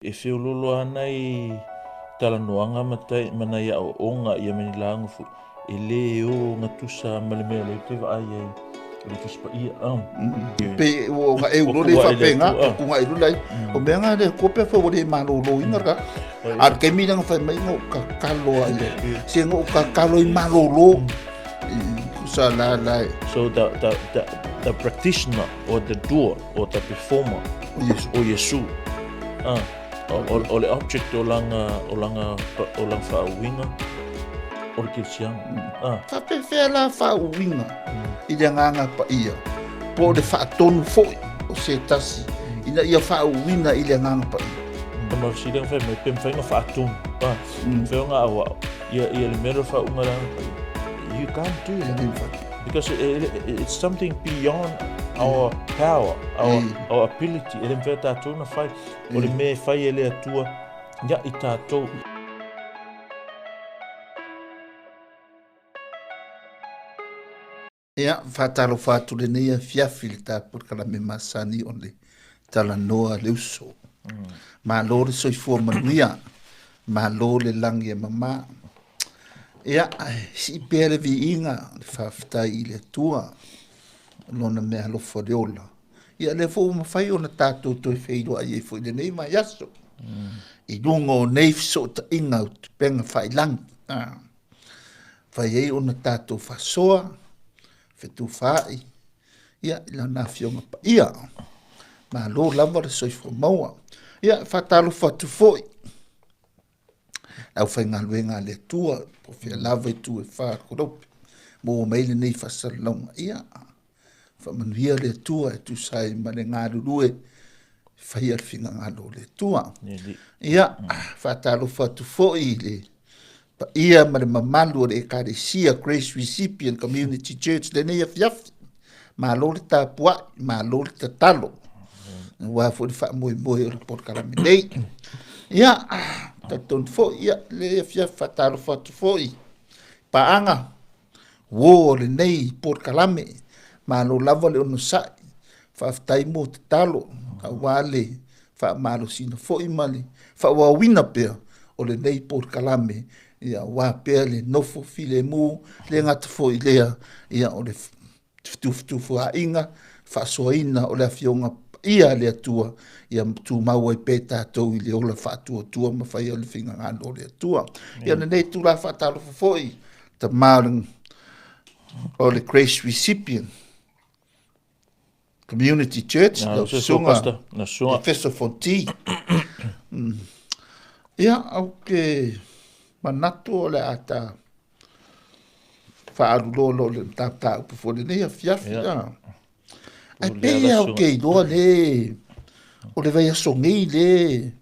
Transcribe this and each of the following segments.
e feoloolo lava nai talanoaga ma tai ma nai aoaoga ia ma ni lauga foi e lē o gatusa ma le mea lea ou te vaai ai o le Tusi Paia. Pei ua gaeu loa le faapena, tuugai loa le o mea na le Atua pe afai ua le maloloina le tagata. A o le taimi lea na fai mai na ou tatalo ai, se na ou tatalo i malolo. Tusa la la e. So the practitioner or the doer or the performer o Iesu. O le object o lana o lana o lana faauiga o le kerisiano. Faapefea la faauiga i le Agaga Paia po o le faatonu foi o se tasi ina ia faauuina i le Agaga Paia? Ma fesili fai mai pe mafai ona faatonu. Mafai ona aoao ia ia le mea lea o le faauuga i le Agaga Paia. You can't do that. Because it's something beyond our power, our ability. E le mafai e tatou ona fai. O le mea e fai e le Atua ia i tatou. Ia, faatalofa atu lenei afiafi i le tatou polokalame masani o le Talanoa le Uso. Malo le soifua manuia, malo le lagi e mama. Ia, sii pea le viiga, le faafetai i le Atua, lona meaalofa o le ola. Ia, lea foi ua mafai ona tatou toe feiloai ai foi i lenei vaiaso. I luga o nei fesootaiga o upega failagi. Fai ai ona tatou faasoa, fetufaai, ia, i Lana Afioga Paia. Malo lava le soifua maua. Ia, faatalofa atu foi le aufaigaluega a le Atua, po o fea lava itu e fa o le kolope, maua mai lenei faasalalauga. Ia, faamanuia le Atua e tusa ai ma le galulue e faia le finagalo o le Atua. Ia, faatalofa atu foi i le paia ma le mamalu o le Ekalesia Grace Recipient Community Church lenei afiafi. Malo le tapuai, malo le tatalo. Aua foi le faamoemoe o le polokalame nei. Ia, talitonu foi, ia, le afiafi faatalofa atu foi paaga uo o lenei polokalame. Malo lava le onosai, faafetai mo tatalo, aua le faamalosiina foi ma le faaauauina pea o lenei polokalame, ia aua pea le nofo filemu, le gata foi i lea, ia o le fetufutufuaiga, faasoaina o le Afioga Paia a le Atua, ia tumau ai pea tatou i le ola faatuatua ma faia le finagalo o le Atua. Ia lenei itula faatalofa foi, tama o le Grace Recipient Community Church, lau susuga Efeso Fonti. Ia, ou te manatu o le a ta faaalu loa loa le mataupu foi lenei afiafi. Yeah. Ai pei lava ou te iloa le o le vaiaso nei le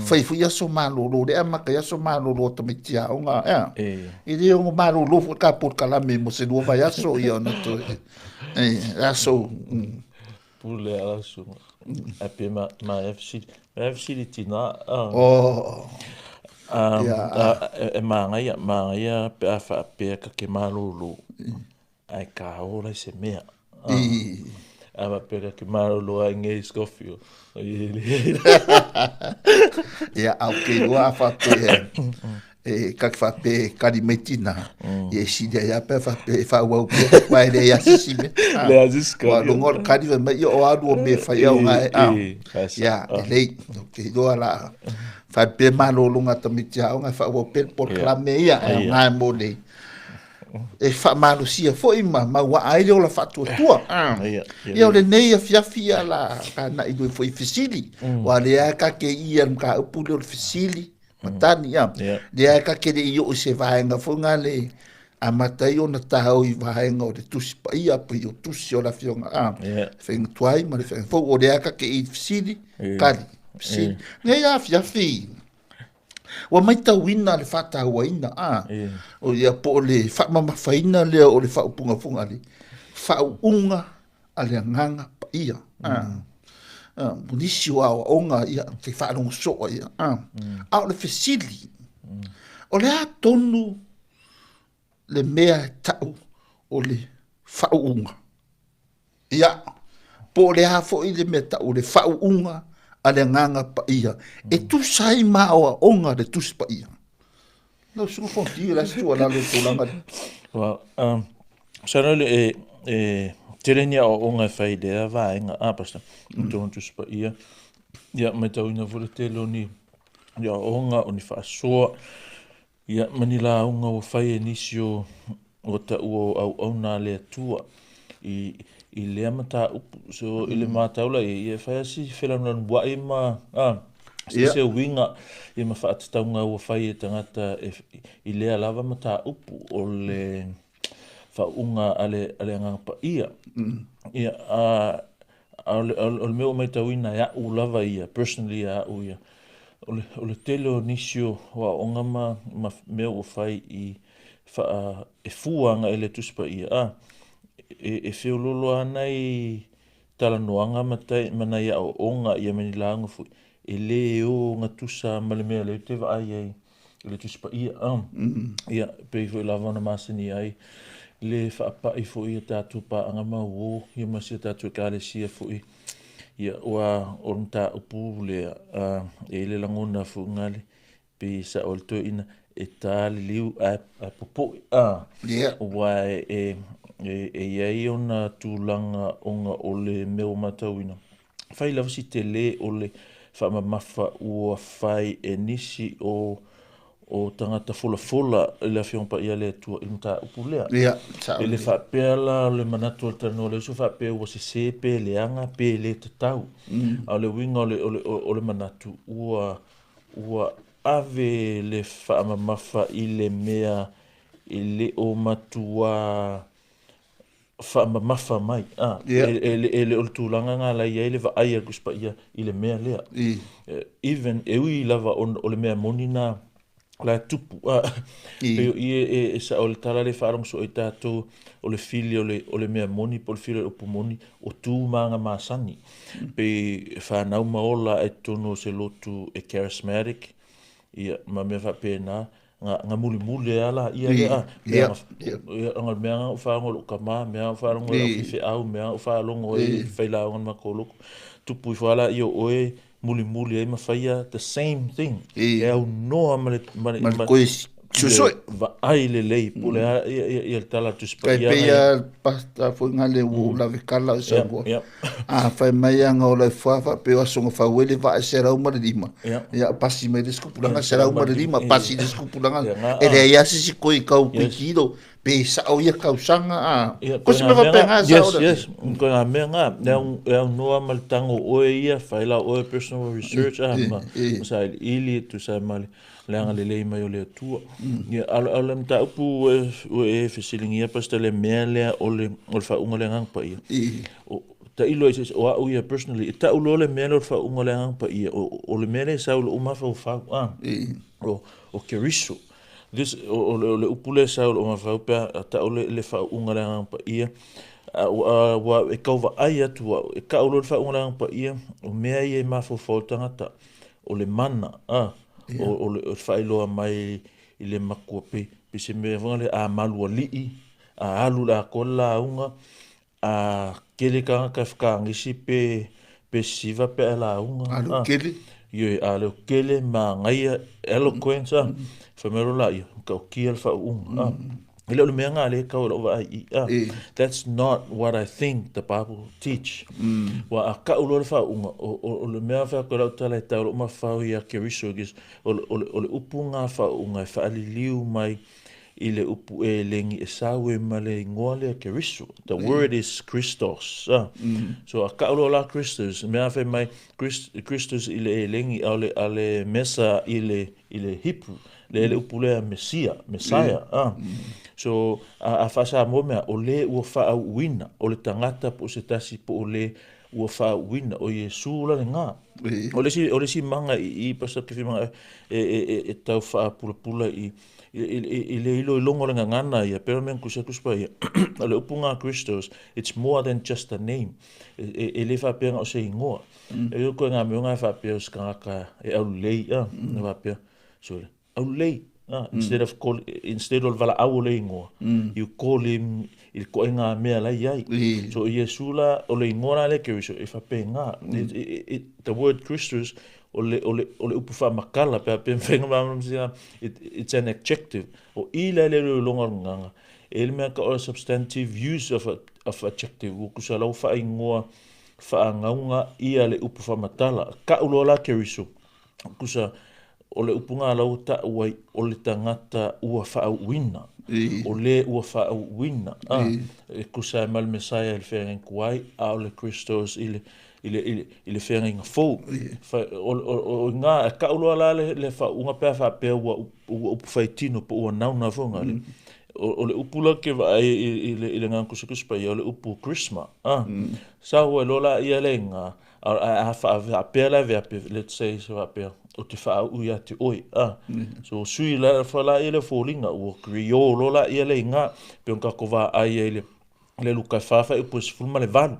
fai foi aso malolo le amata i aso malolo a tamaiti aoga ea. E le ono malolo foi ka polokalame mo se lua vaiaso ia ona toe e aso Pule aso. Ai pe ma ma FC ma FC le tina. Oh. E māngaia, māngaia pe a faapea ka ke malolo. Ae ka ola i se mea. I. A faapea ka ke malolo ai ngei Scofield. Ia, a o ke iloa a faapea e ka ke faapea e kali mai tina, ia e sili ai a pea faapea e faaauau pea, aua e leai a se isi mea. Leai a se isi Ua luga o le kali fai mai, ia o alu o mea e fai au gae, a. Ia, lelei, ou te iloa la, fai pea malologa a tamaiti aoga e faaauau pea le polokalame ia, e aoga mo le e faamalosia foi ma mauaa ai le ola faatuatua. Ia o lenei afiafi ia la agai loa foi i fesili, aua lea ka te i le mataupu lea o le fesili ma tali ia. Lea ka te le i oo i se vaega foi na le amata ai ona taoi i vaega o le Tusi Paia pei o tusi o le Afioga a Faiga Tuai ma le Faiga Fou, o lea ka te i fesili, tali, fesili. Nei afiafi Ua maitauina le faatauaina, a, o ia po o le faamamafaina lea o le faaupugafuga le faauuga a le Agaga Paia. A, o nisi o aoaoga ia te faalogo soo ia, a, a o le fesili, o le a tonu le mea e tau o le faauuga? Ia, po o le a foi le mea tau o le faauuga a le Agaga Paia e tusa ai ma aoaoga a le Tusi Paia. Lau Susuga Fonoti, o le a se tuualalo i le tulaga lea? Well, masalo le e, e tele ni aoaoga e fai i lea vaega, a Pastor, i totonu o Tusi Paia. Ia, matauina foi le tele o ni aoaoga, o ni faasoa, Ia, ma ni lauga ua fai e nisi o ua taua o auauna a le Atua i, i lea mataupu. So, i le matau la i ai, ia e fai lava si felanulanuai ma, a, se, se uiga ia ma faatatauga ua fai e tagata e, i lea lava mataupu o le faauuga a le, a le Agaga Paia. Ia, a, a o le, o le mea ua matauina e a'u lava ia, personally ia a'u ia, o le, o le tele o nisi o aoaoga ma, ma mea ua fai i faa, e fua agai i le Tusi Paia, a, e, e feoloolo lava nai talanoaga ma, tai, ma nai aoaoga ia ma ni lauga foi, e le ogatusa ma le mea lea ou te vaai ai i le Tusi Paia. Ia, pei foi lava ona masani ai le faapai foi i a tatou paaga ma uō, ia ma si a tatou Ekalesia foi. Ia, ua o le mataupu lea, e i ai le lagona foi gale, pei e sao ai le toeaina, e ta le liu ae, ae popoe, aua e, e, e i ai ona tulaga ona o le mea ua matauina, fai lava si tele o le faamamafa ua fai e nisi o o tagata folafola i le Afioga Paia a le Atua i le mataupu lea. Ia, sao E le lelei. faapea la o le manatu o le talanoa le uso faapea ua sese pe leaga pe le tatau. A o le uiga o le, o le, o le manatu ua, ua ave le faamamafa i le mea e le o matuā faamamafa mai, a, e, e, e le o le tulaga lena la e i ai le vaai a le Tusi Paia i le mea lea. Even, e ui lava o, o le mea moni na la e tupu, a, pei o i e, e, e sao le tala lea e faalogo soo ai tatou, o le fili o le, o le mea moni po o le fili o le upu moni, o tu ma aga masani. Pei e fanau ma ola ai totonu o se lotu e charismatic, ia, ma mea faapena, Ga, ga mulimuli ai lava laia lea, a, mea ga, ia, ga mea ga ou faalogo i lou tama, mea ga ou faalogo i lau faifeau, mea ga ou faalogo ai i failauga a le matou lotu. Tupu ifo lava laia o oe mulimuli ai ma faia the same thing. E aunoa ma le, ma le, Ma le toe suesue. Vaai lelei po o le a ia, ia, ia le tala a le Tusi Tai Paia pei na ia. a pastor foi nga le ua lave kala o Ia, saunoa. ia. A fai mai a nga ola i fua faapea o aso gafau ai le vaa e 105. Ia. Ia pasi mai le isi tupulaga Ia, 105, 105. pasi le isi tupulaga. Ia, nga E a. leai lava se isi toe tau Yes. tilotilo pe sao ia tausaga a. Ia, Ko koe se ngā mea mea ngā, faapena e sao yes, le. yes, koe ngā mea ngā, e au, e aunoa ma le tago o oe ia, fai la oe personal research a, ma, ma sailiili e tusa ai ma le, le agalelei mai o le Atua. Ia, a o le mataupu ua e, ua e fesiligia, Pastor, le mea lea o le, o le faauuga o le Agaga Paia. O, tailo ai se isi, o au ia personally, e tau loa le mea lea o le faauuga o le Agaga Paia, o, o le mea lea e sau i lou mafaufau, a, o, o Keriso. This, o, o, le, o le upu lea e sau i lou mafaufau pe a tau le, le faauuga o le Agaga Paia, a, a, ua, e tau vaai atu au, e tau loa le faauuga o le Agaga Paia, o mea ia e mafaufau ai le tagata, o le mana, a, o, o le, o le faailoa mai i le matua pei, pei se mea foi lea a malu alii, a alu i le atoa le lauga, a tele tagata e whakaangisi pe, pe sisiva pe a lauga. A leo tele. Ioe, a leo tele, manaia, eloquence, a. Fai mai loa laia, matautia le faauuga, a. E le o le mea lena lea e tau i lau vaai i i, a. That's not what I think the Bible teach. Aua a tau loa le faauuga, o, o, o le mea e fai atu ai lau tala e tau i lou mafaufau ia Keriso, because o le, o le, o le upu lena faauuga e faaliliu mai i le upu eleni e sau ai ma le igoa lea Keriso. The word is Christos. A. So a tau loa la Christos, mea fai mai Christ, Christos i le eleni, a o le, a le Mesa i le, i le Hebrew. Le le upu lea Mesia, Messiah. A. So a, a faa-Samoa mea, o le ua faaauuina, o le tagata po o se tasi po o le ua faauuina, o Iesu la lena. O le isi, o le isi maga i i, Pastor Kefi Maga, e, e, e, e tau faapulapula i, i, i, i le iloiloga o le gagana ia, pei o le mea na tusi atu Tusi Paia, o le upu lena Christos, it's more than just a name. E, e, e le faapea na o se igoa. E i ai koe ngā mea nga e faapea o se tagata e aulelei, a, e faapea, sole, aulelei. Instead of call, instead o le valaau o le igoa, you call him i le ituaiga mea la e i ai. So o Iesu la, o le igoa la lea Keriso, e faapena. The word Christus, o le, o le, o le upu faamatala, pe a pe mafai ona malamalama, it's an adjective. O i la i le iloiloga o le gagana, e i ai le mea e tau o le substantive use of, a, of adjective, ua tusa la ua faaigoa faagauga ia le upu faamatala. Tau loa la Keriso, Tusa, o le upu gā la ua ta'u ai, o le tagata ua faauuina, o le ua faauuina, a, e tusa ai ma le Mesaia i le feagaiga tuai, a o le Christos i le, i le, i le, i le feagaiga fou. Fa, o, o, o iga, e ta'u loa la le, le faauuga pe a faapea ua, ua upu faitino po ua noun foi gā le, o, o le upu la ke vaai i, i, le, i le agaga tusitusi paia, o le upu chrisma, a. Sau ai loa la ia le iga, A faapea la vea pe let's say se faapea o te whaau ia te oi a so sui la fa la ia le foliga ua creole loa la ia le iga pe on kako vaai ai le le luka e whawhai upu e 18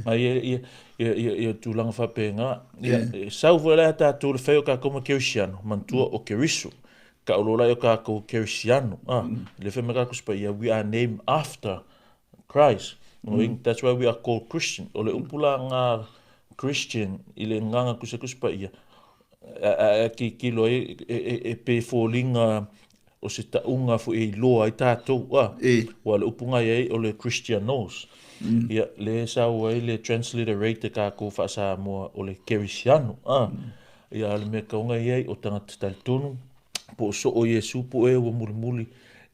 a ia ia ia ia ia tulaga faapena ia sau foi la tatou le fai o kākou ma Kerisiano manatua o Keriso ta'u loa la ia o kākou Kerisiano a le fai mai kākou Sipaia we are named after Christ. Mm. That's why we are called Christian. O le upu la ngā Christian i le nganga kusakusa pa ia, a kikilo ai e pe foliga o se ta'uga foi e iloa ai tatou a. E. Ua le upu ngai ai o le Christianos. Ia, le sau ai le transliterate kākou faa-Samoa o le Kerisiano. A. Ia, le mea kaunga i ai o tagata talitonu, po o soo Iesu po o e ua mulimuli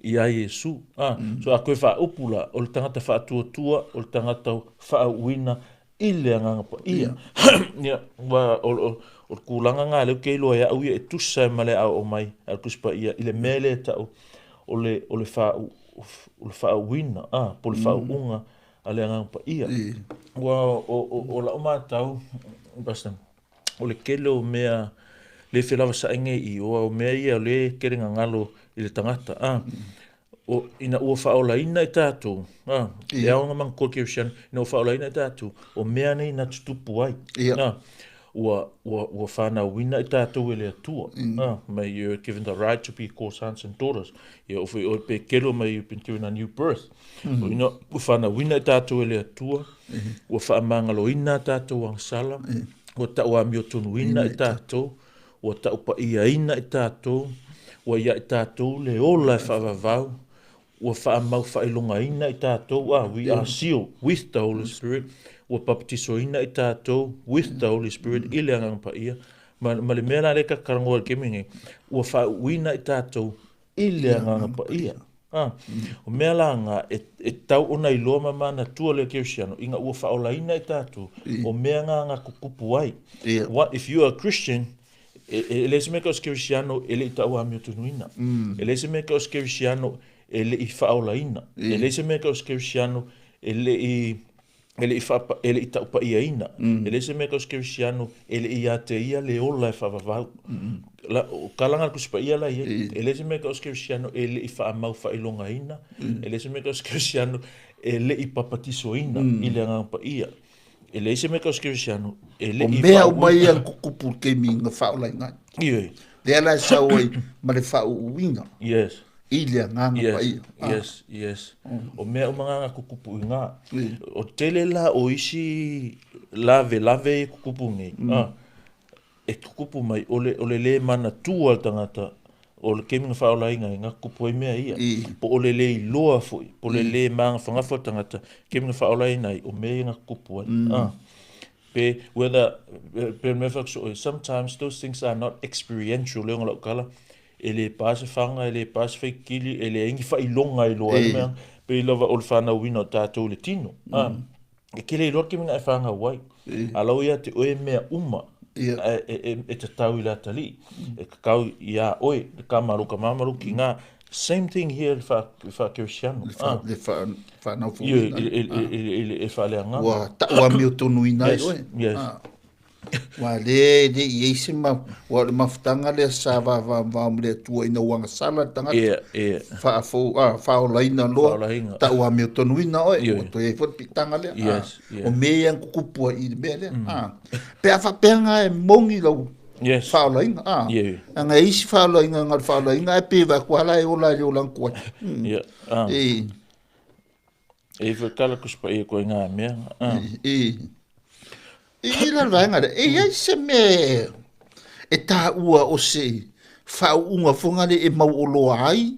iā Iesu. A, so a koe faaupu la, o le tagata faatuatua, o le tagata faauuina i le Agaga Paia. Ia, ua, o, o, o le tulaga lena lea ou te iloa e au ia e tusa ai ma le aoao mai a le Tusi Paia i le mea lea e tau o le, o le faau, o le faauuina, a, po o le faauuga a le Agaga Paia. Ua, o, o, o lau matau, Pastor, o le tele o mea le felavasaʻi nei i o, o mea ia o lea e tele gagalo i le tagata, a, o, ina ua faaolaina i tatou, a, e ao ona manatua kerisiano, ina ua faaolaina i tatou, o mea nei na tutupu ai, a, ua, ua, ua fanauina i tatou e le Atua, a, may you are given the right to be called sons and daughters, ia o foi oe pe kelo may you've been given a new birth, o ina ua fanauina i tatou e le Atua, ua faamagaloina a tatou agasala, ua tauamiotonuina i tatou, ua taupaiaina i tatou, ua ia i tatou le ola e faavavau, ua faamaufaailogaina i tatou, ah, we are sealed with the Holy Spirit, ua papatisoina i tatou with the Holy Spirit i le Agaga Paia, ma, ma le mea la lea ta talanoa i le taimi lenei, ua faauuina i tatou i le Agaga Paia. A, o mea la nga e, e tau ona iloa ma manatua le Kerisiano, ina ua faaolaina i tatou, o mea nga nga tutupu ai. What, if you are a Christian, e, e le se mea ka o se Kerisiano e le i tau amiotonuina. E le se mea ka o se Kerisiano e le i faaolaina. E le se mea ka o se Kerisiano e le i e le i whaapa, e le i taupaiaina. E le se mea ka o se Kerisiano e le i ia te ia le ola e whaavavau. La, o ka langa le Tusi Paia la i ai. E le se mea ka o se Kerisiano e le i whaamau whailongaina. E le se mea ka o se Kerisiano e le i papatisoina i le Agaga Paia. E leai se mea ka o se Kerisiano e le O i mea uma ia na tutupu i le taimi na faaolaina ai. Ioe. Lea la e sau ai ma le faauuina. Yes. I le Agaga Yes, Paia. Ah. yes, yes. O mea uma nga na tutupu i nga. O tele la o isi lavelave e tutupu nei. Ah, e tutupu mai o le, o le le manatua le tagata o le taimi na faaolaina ai na tutupu ai mea ia. Po o le le iloa foi, po o le le magafagafa o le tagata, taimi na faaolaina ai o mea ia na tutupu ai. Ah. Pe whether pe mea whakaso, sometimes those things are not experiential le ona lau tala e le pa se faga, e le pa se faikili, e leai ni faailoga e iloa ai le mea, pei lava o le fanauina o tatou i le tino. A, e te le iloa le taimi na e fanau ai. A lau ia te oe mea uma e tatau i le atalii, e tatau iā oe, le tama a lou tama ma lou tinā. Same thing here i le faa-kerisiano. Le faanaufofoina. I le faaleagaga. Ua tau amiotonuina ai oe. Yes. Aua lea e le i ai se ma, aua o le mafutaga lea sa vavavao ma le Atua ina ua agasala le tagata. Ia, ia. Faafou, a, faaolaina loa. Faaolaina. Tau amiotonuina oe, Ioe. ua toe i ai foi le piitaga lea. Yes, yes. O mea ia na tutupu ai i le mea lea. Pe a faapea nga e moni lau Yes. Faaolaina, a. Yeah. Aga e isi faaolaina na o le faaolaina ae pei e vaai atu lava la e ola i le olaga tuai. Ia, a. E. E i kala kusi paia koe ngā mea. A. E. E i la le vaega lea, e i ai se mea e taua o se faauuga foi lea e mauoloa ai,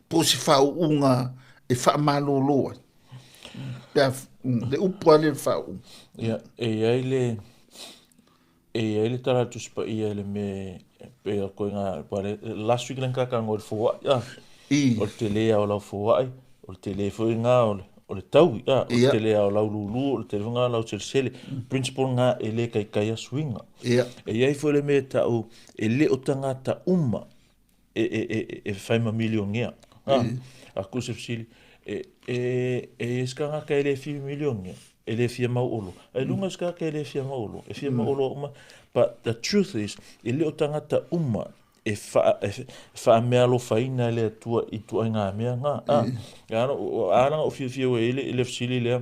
po o se faauuga e faamalolo ai. Pe a, le upu lava lea o le faauuga. Ia, e i ai le, e i ai le tala a le Tusi Paia i le mea e pei o koe ngā, pa le, last week le ngaka ngo le foai, a. I. O le tele a o lau foai, o le tele foi ngā o le, o le taui, a, o le Ia. tele a o lau lulu, o le tele foi ngā o lau selesele. Principle ngā e le kaikai a suiga. Ia. E i ai foi le mea e tau, e le o tagata uma e, e, e, e fai ma milionea. A, a ku se fesili, e, e, e i ai se tagata e le fia milionea, e le fia mauoloa. Ai luga o se tagata e le fia mauoloa, e fia mauoloa uma. But the truth is, e le o tagata uma e, wha, e whaamealofaina e le Atua i tuaiga mea ngā. A, a, a, a, o fiafia ua i le, le fesili lea,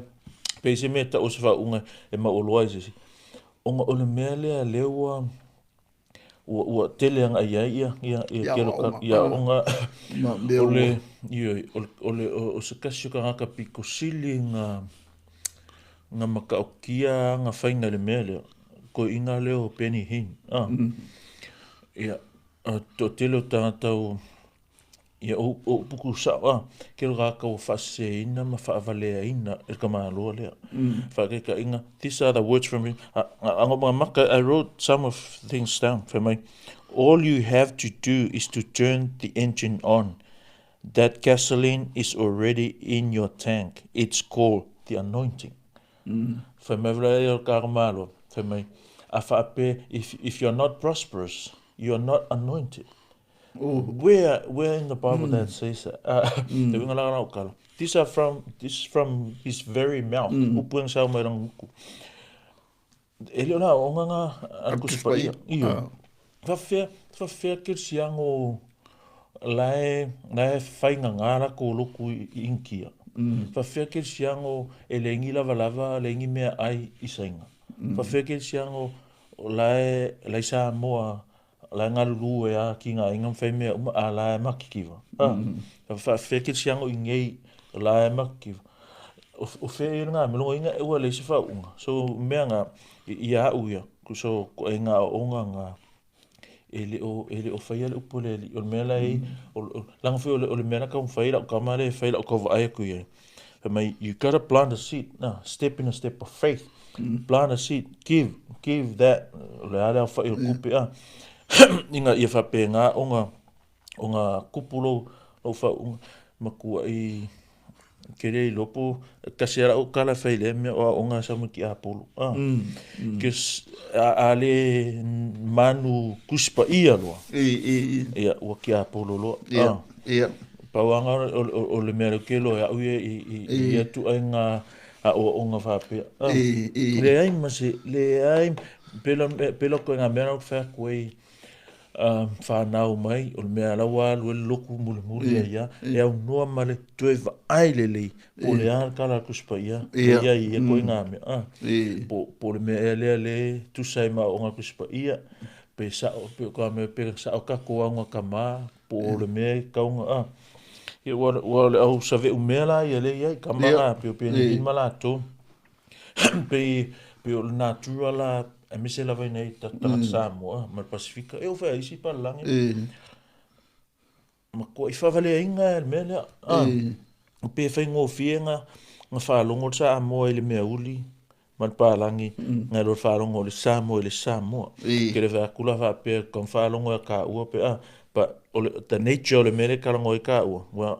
pe se mea tau o se faauuga e mauoloa ai se isi. Ona o le mea lea lea ua, ua, ua tele agai ai ia, ia, ia, Ia kelo aoaoga. ia aoaoga. Ma mea O ua. le, ioe, o le, o le, o, o se kasi o tagata pito sili nga, nga matautia nga faiga i le mea lea, toeaiina lea o Benny Hinn. Ah. Ia, a toatele o tagata o, ia o, o upu tusao, ah, kelo tagata ua faaseseina ma faavaleaina e le tamaloa lea. Faataitaiga, these are the words from him. A, a, a, maka, I wrote some of things down for me. All you have to do is to turn the engine on. That gasoline is already in your tank. It's called the anointing. Fai mai vela e o ka malo. Fai mai, a whaape, if you're not prosperous, you're not anointed. Oh. Where in the Bible that says that? Te winga langa o kalo. These are from, this is from his very mouth. Upu eng sao mai rang uku. E leo la o nganga a A kusi paia. Kusi Paia. Iyo. Ah. Whawhea, whawhea ke siango lae, lae whainga ngā la ko loku i, i inkia. Whawhea ke siango e le ingi lava lava, le ingi mea ai i sainga. Whawhea ke siango lae, lae Samoa, lae ngalulu e a ki ngā inga mwhai mea uma a lae makikiwa. Ah. Whawhea ke siango i ngei lae makikiwa. O, o whea i ngā melongo inga e ua le se whaunga. So mea ngā, i, i a au ia, so ko e ngā onga ngā, e le o, e le o whaia le upu le li. O le mea la e, o, o, langa whai o le, o le mea la ka mwhai lau ka mare, whai lau ka vaai aku ia. Fai mai, you gotta plant a seed. Nah, step in a step of faith. Plant a seed. Give, give that. O le ale au whai o kupe a. Inga ia whape ngā o ngā, o ngā kupu lou, lou whaunga. Makua i ke rei lopo, kasi ara o kala whai le mea o a o ngā samu ki Apollo. Ah. Because a, a le manu kuspa ia loa. I, i, i. Ia, ua ki Apollo loa. Ia, Ah. ia. Pauanga o, o, o le mea ke loa au ia i, i, i ia tu ai ngā a o o ngā whapea. Ah. I, i. Le ai ma se, le ai, pela, pela koe ngā mea rau whea koe whanau mai, o le mea lau alu e loku muli muli ia ia, e au noa ma le toe vaai le lei, po le a kala kuspa ia, Ia. ia ia koe ngā mea. Ah. I. Po, po le mea e lea le tusa i ma o ngā kuspa ia, pe sao, pe ka mea, pe sao ka ko au ngā kama, po o le mea e kaunga, ah. Ia, ua, ua le au save u mea la ia le ia, i kama Ia. ngā, pe o pe ni I. ma la tō. Pe, pe o le natura la, e mise lava i nei tagata Samoa, ma le Pasifika, e o whea isi pa langi. I. Ma kua i whawalea inga e le mea lea. Ah. I. O pe whai ngō whienga, ngā whaalongo le Samoa i le mea uli, ma le pālangi, ngā lo whaalongo le Samoa i le Samoa. I. Ke le whea kula whapea, ka whaalongo e ka ua pe, ah, but o le, the nature o le mea le karango e ka ua. Well,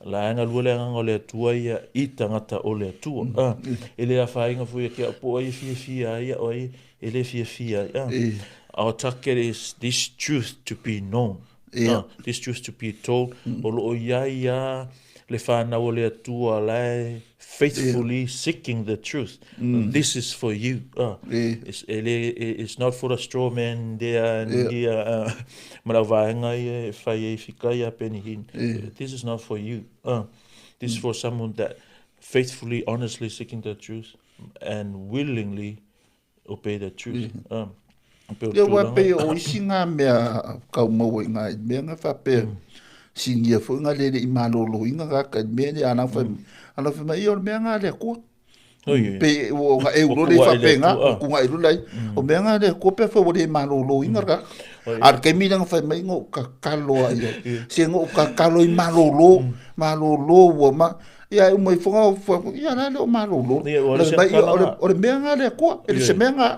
la anga lua le anganga o le Atua ia i tangata o le Atua. Ah, e le a whainga fui e kia po ai fia fia ai, o ai, e le fia fia ai. Ah. I. Our target is this truth to be known. Ia. Ah, this truth to be told. O lo o ia ia le whanau o le Atua lae faithfully seeking the truth. This is for you. Ah. I. It's, e le, it's not for the straw man there and Yeah. here. Ma lau vaenga ia e whai e whika ia Benny Hinn. Yeah. This is not for you. This is for someone that faithfully, honestly seeking the truth and willingly obey the truth. Ia aua e pei o isi ngā mea kau maua i ngā i mea ngā whapea sinia foi ngā lele i maloloina ngā kai mea ni ana whai ana whai mai o mea ngā le kua pe o ngā e uro le whapea ngā ku ngā iru lai o mea ngā le kua pe whai o le maloloina ka a ke mi nga whai mai ngo ka kaloa ia se ngo ka kalo i malolo malolo ua ma ia e uma ifoga ia la le o malolo o le mea ngā le kua e le se mea ngā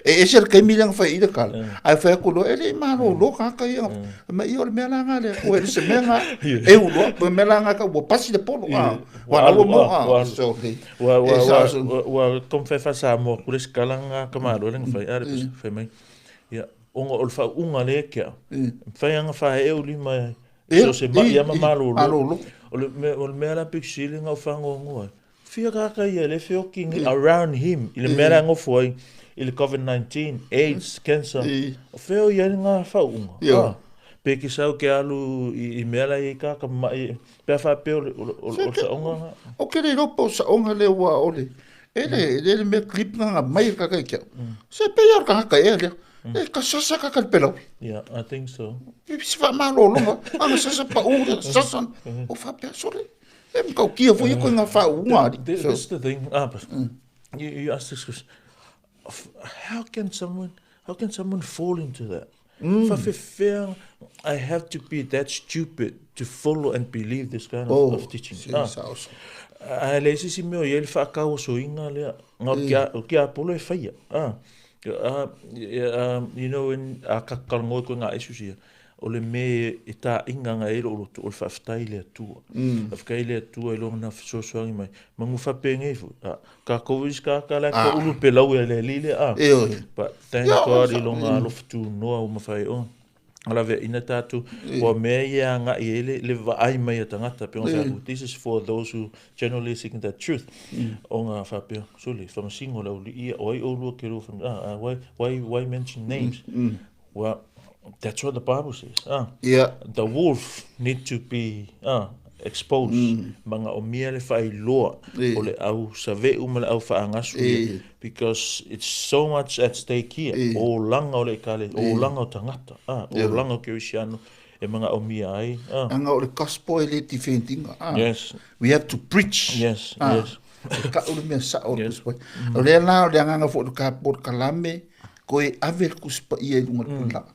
E ese le taimi lea na fai i le kala, ae fai atu loa, e le i malōlō kāta ia. Fai mai, ia o le mea la nga lea, ko e se mea nga, e u loa, o le mea la nga ka ua pasi le polo, a, ua ua mo, a, so, le, Ua, ua, ua, ua, ua taumafai faa-Samoa atu le isi kala nga ka malo lea na fai, a le fai mai, ia, ona o le faauuga lea e kea, mafai lava ona faee ou lima e so o se mai lava ma malōlō. O le mea, o le mea la pito sili ona ou faanoanoa ai, Fia kaka ia le feoki ni around him i le mea la nofo ai i le COVID-19, AIDS, cancer. O fea o ia ngā whauunga. Ah, pe ki sau ke alu i mea la i kaka mai, pe a whaapea o le, o le, o le saonga ngā. O ke le ropo o saonga le ua o le, e le, le le mea clip ngā ngā mai kaka i kia. Se pe ia kaka ka ea lea. E ka sasa kaka le pelawi. Yeah, I think so. E si wha malologa, anga sasa pa u, sasa, o whapea sore. E matautia foi ia koe ngā whaunga ari. This is the thing, ah, but you ask this question, how can someone, how can someone fall into that? Mm. Whawhewhea, I have to be that stupid to follow and believe this kind of, oh, of teaching. Ah. A le isi si mea o ia le whaakauasoinga lea, ngā o ki a polo e whaia. Ah. You know, in, a kakalangoe koe ngā issues ia, O le mea e tāinganga ai lou loto, o le faafetai i le Atua. Faafetai i le Atua i lona fesoasoani mai. Manu faapenei foi, a, kākou isi kākā la ka ulu pe lau e le alii lea, a. But thank God i lona alofa tunoa ua mafai ona laveaiina tatou. Ua mea ia e agai ai le, le vaai mai a tagata, pe ona fai atu, this is for those who generally seeking the truth. Ona faapea, sole, faamasino le aualii ia, o ai oulua ke lua ah, why, why mention names? Well, that's what the Bible says. Ah. Yeah. The wolf need to be exposed. Manaomia le faailoa o le au save'u ma le au faagasu ia because it's so much at stake here. O olaga o le ekalesia, o olaga o tagata, ah, o olaga o kerisiano e manaomia ai. Ah. Aga o le gospel e le defend ina. Ah. Yes. We have to preach. Yes, ah. yes. E ka'u le mea sa'o o le Tusi Paia. O lea la o le agaga foi o le polokalame, koe ave le Tusi Paia i luga o le pulaa.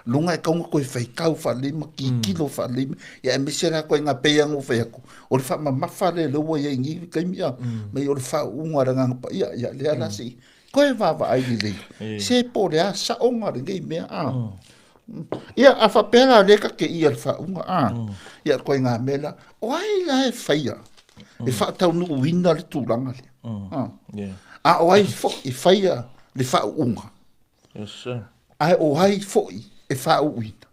Luga e kaunga koe faitau faalelei ma kikilo faalelei, ia aemaise la koe ngā pei anga ua fai atu, o le faamamafa lea lea ua i ai nei taimi a, mai o le faauuga o le Agaga Paia, ia lea la sei koe vaavaai lelei, se po o le a saoga lenei mea a. Ia, a faapea la lea ka te ia le faauuga a, ia koe ngā mea la, o ai la e faia e faataunuuina le tulaga lea. A o ai foi e faia le faauuga. Yes, sir. Ae o ai foi e faauuina.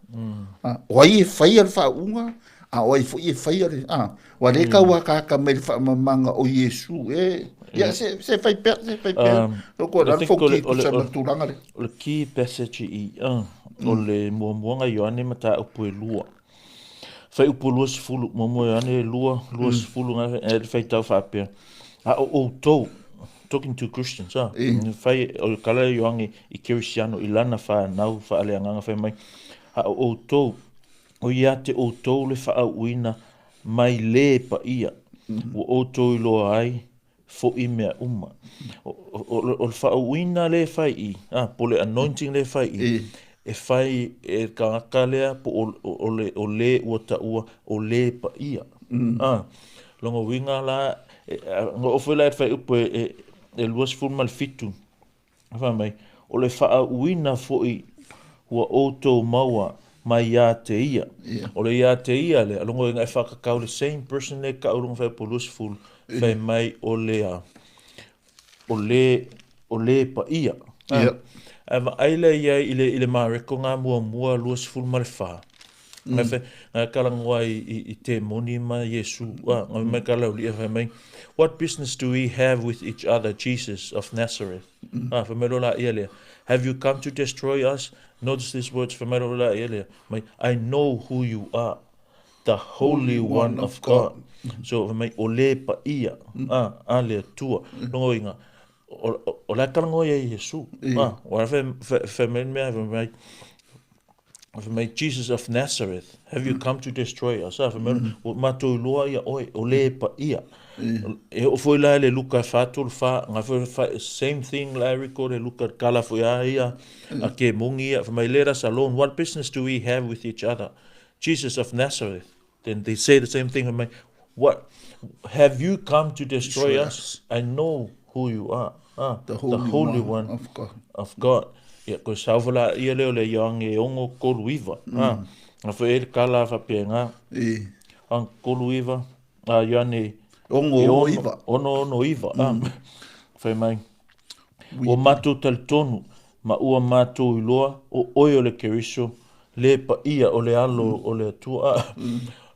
O ai e faia le faauuga, a o ai foi e faia le... A, ua le kau akāka mai le faamamaga o Iesu e... Ia, se, se fai pea, se fai pea. Loko I la think o le, fauti o le, tusa o ma le, tulaga lea. o le key passage i, o le muamuaga Ioane mataupu e lua. Fuaiupu 20, muamua Ioane 2, 20, mm. E le faitau faapea. A o outou, talking to Christians, ah, fai, o le kala Ioane i Kerisiano, i lana whanau, whaaleagaga fai mai, a o outou, o ia te outou le whaauuina mai le paia, ua outou iloa ai, foʻi mea uma. O le faauuina lea e fai i, a, po o le anointing lea e fai i, e fai e le tagata lea po o le, o le ua taua o le paia. A, lona uiga la, na oo foi la i le fuaiupu e 27, Fai mai, o le faauuina foi ua outou maua mai ia te ia. O le ia te ia lea, logo ina e whakakau le same person le kau runga whai po 20, fai mai o le a, o le, o le pa ia. Ae vaai lea i ai i le, i le Mareko ngā muamua 24. Ngai whai, ngai kalangoa i, i, i te moni ma Iesu, a, ngai mai ka lau lia whai mai, what business do we have with each other, Jesus of Nazareth? A, whai mai lo la ia lea, have you come to destroy us? Notice these words, whai mai lo la ia lea, mai, I know who you are, the Holy One of God. So, whai mai, o le pa ia, a, a le Atua. Longo inga, O la e talanoa ia Iesu. Ah, o la fai mai le mea, fai mai, fai mai, Jesus of Nazareth, have you come to destroy us? Ah, fai mai, ua matou iloa ia oe, o le paia. E oo foi la i le Luka e 4:34, na foi fai, same thing la e record e Luka, kala foi a ia, a kemoni ia, fai mai, let us alone, what business do we have with each other? Jesus of Nazareth. Then they say the same thing, fai mai, what, have you come to destroy us? I know who you are. Ah, the Holy, the Holy One, one of God. Of God. Ia, koe sau la ia leo le Ioane e 6:39. Ah, na foi e le kala faapena. E. Ang 39, a Ioane 6:69. 6:69. Ah, fai mai. Ua matou talitonu ma ua matou iloa o oe o le Keriso, le paia o le alo o le Atua.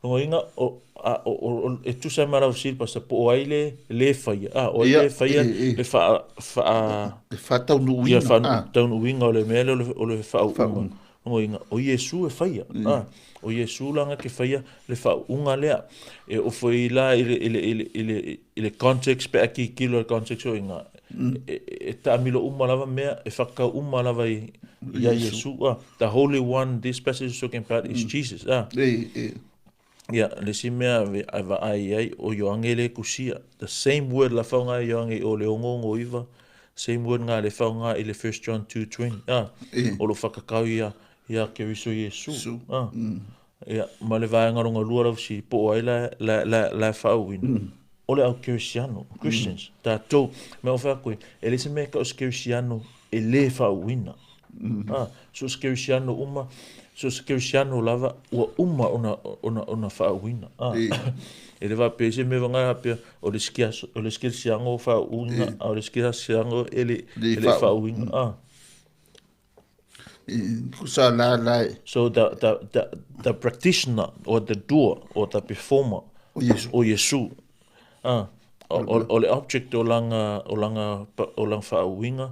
Lona uiga, o, a, o, o, e tusa ai ma lau fesili, Pastor, po o ai le, le faia, a, o ai le faia le faa, faa, Le faataunuuina, ia, faataunuuina o le mea lea o le, o le faauuga. Lona uiga, o Iesu e faia, a, o Iesu la na te faia le faauuga lea. E oo foi la i le, i le, i le, i le, i le context pe a tilotilo i le context o i ina, e taamilo uma lava mea, e whakatau uma lava i, i a Iesu. Ah, the Holy One this passage is talking about is Jesus. Ah. E, e. Ia, le isi mea e vaai ai, o Ioane le tusia. The same word la faaaoga e Ioane i o le 6:69, same word nga le faaaoga i le 1 John 2:20. Ah, o lo whakatau ia, ia Keriso Iesu. Ah. Ia, ma le vaega lona lua lau fesili, po o ai la, la, la, la e faauuina? O le au Kerisiano, Christians, tatou. Mea o fai atu ai, e leai se mea e tau o se Kerisiano e lē faauuina. Ah, so o se Kerisiano uma, so o se Kerisiano lava, ua uma ona, ona, ona faauuina. Ah, e le faapea i se mea vagana faapea, o le isi aso, o le isi Kerisiano o faauuina, a o le isi Kerisiano e le, e le faauuina. Ah. Tusa la la e. So the, the, the, the practitioner or the doer or the performer o Iesu. O Iesu. Ah, o, o, o le object o langa, o langa, o langa faauiga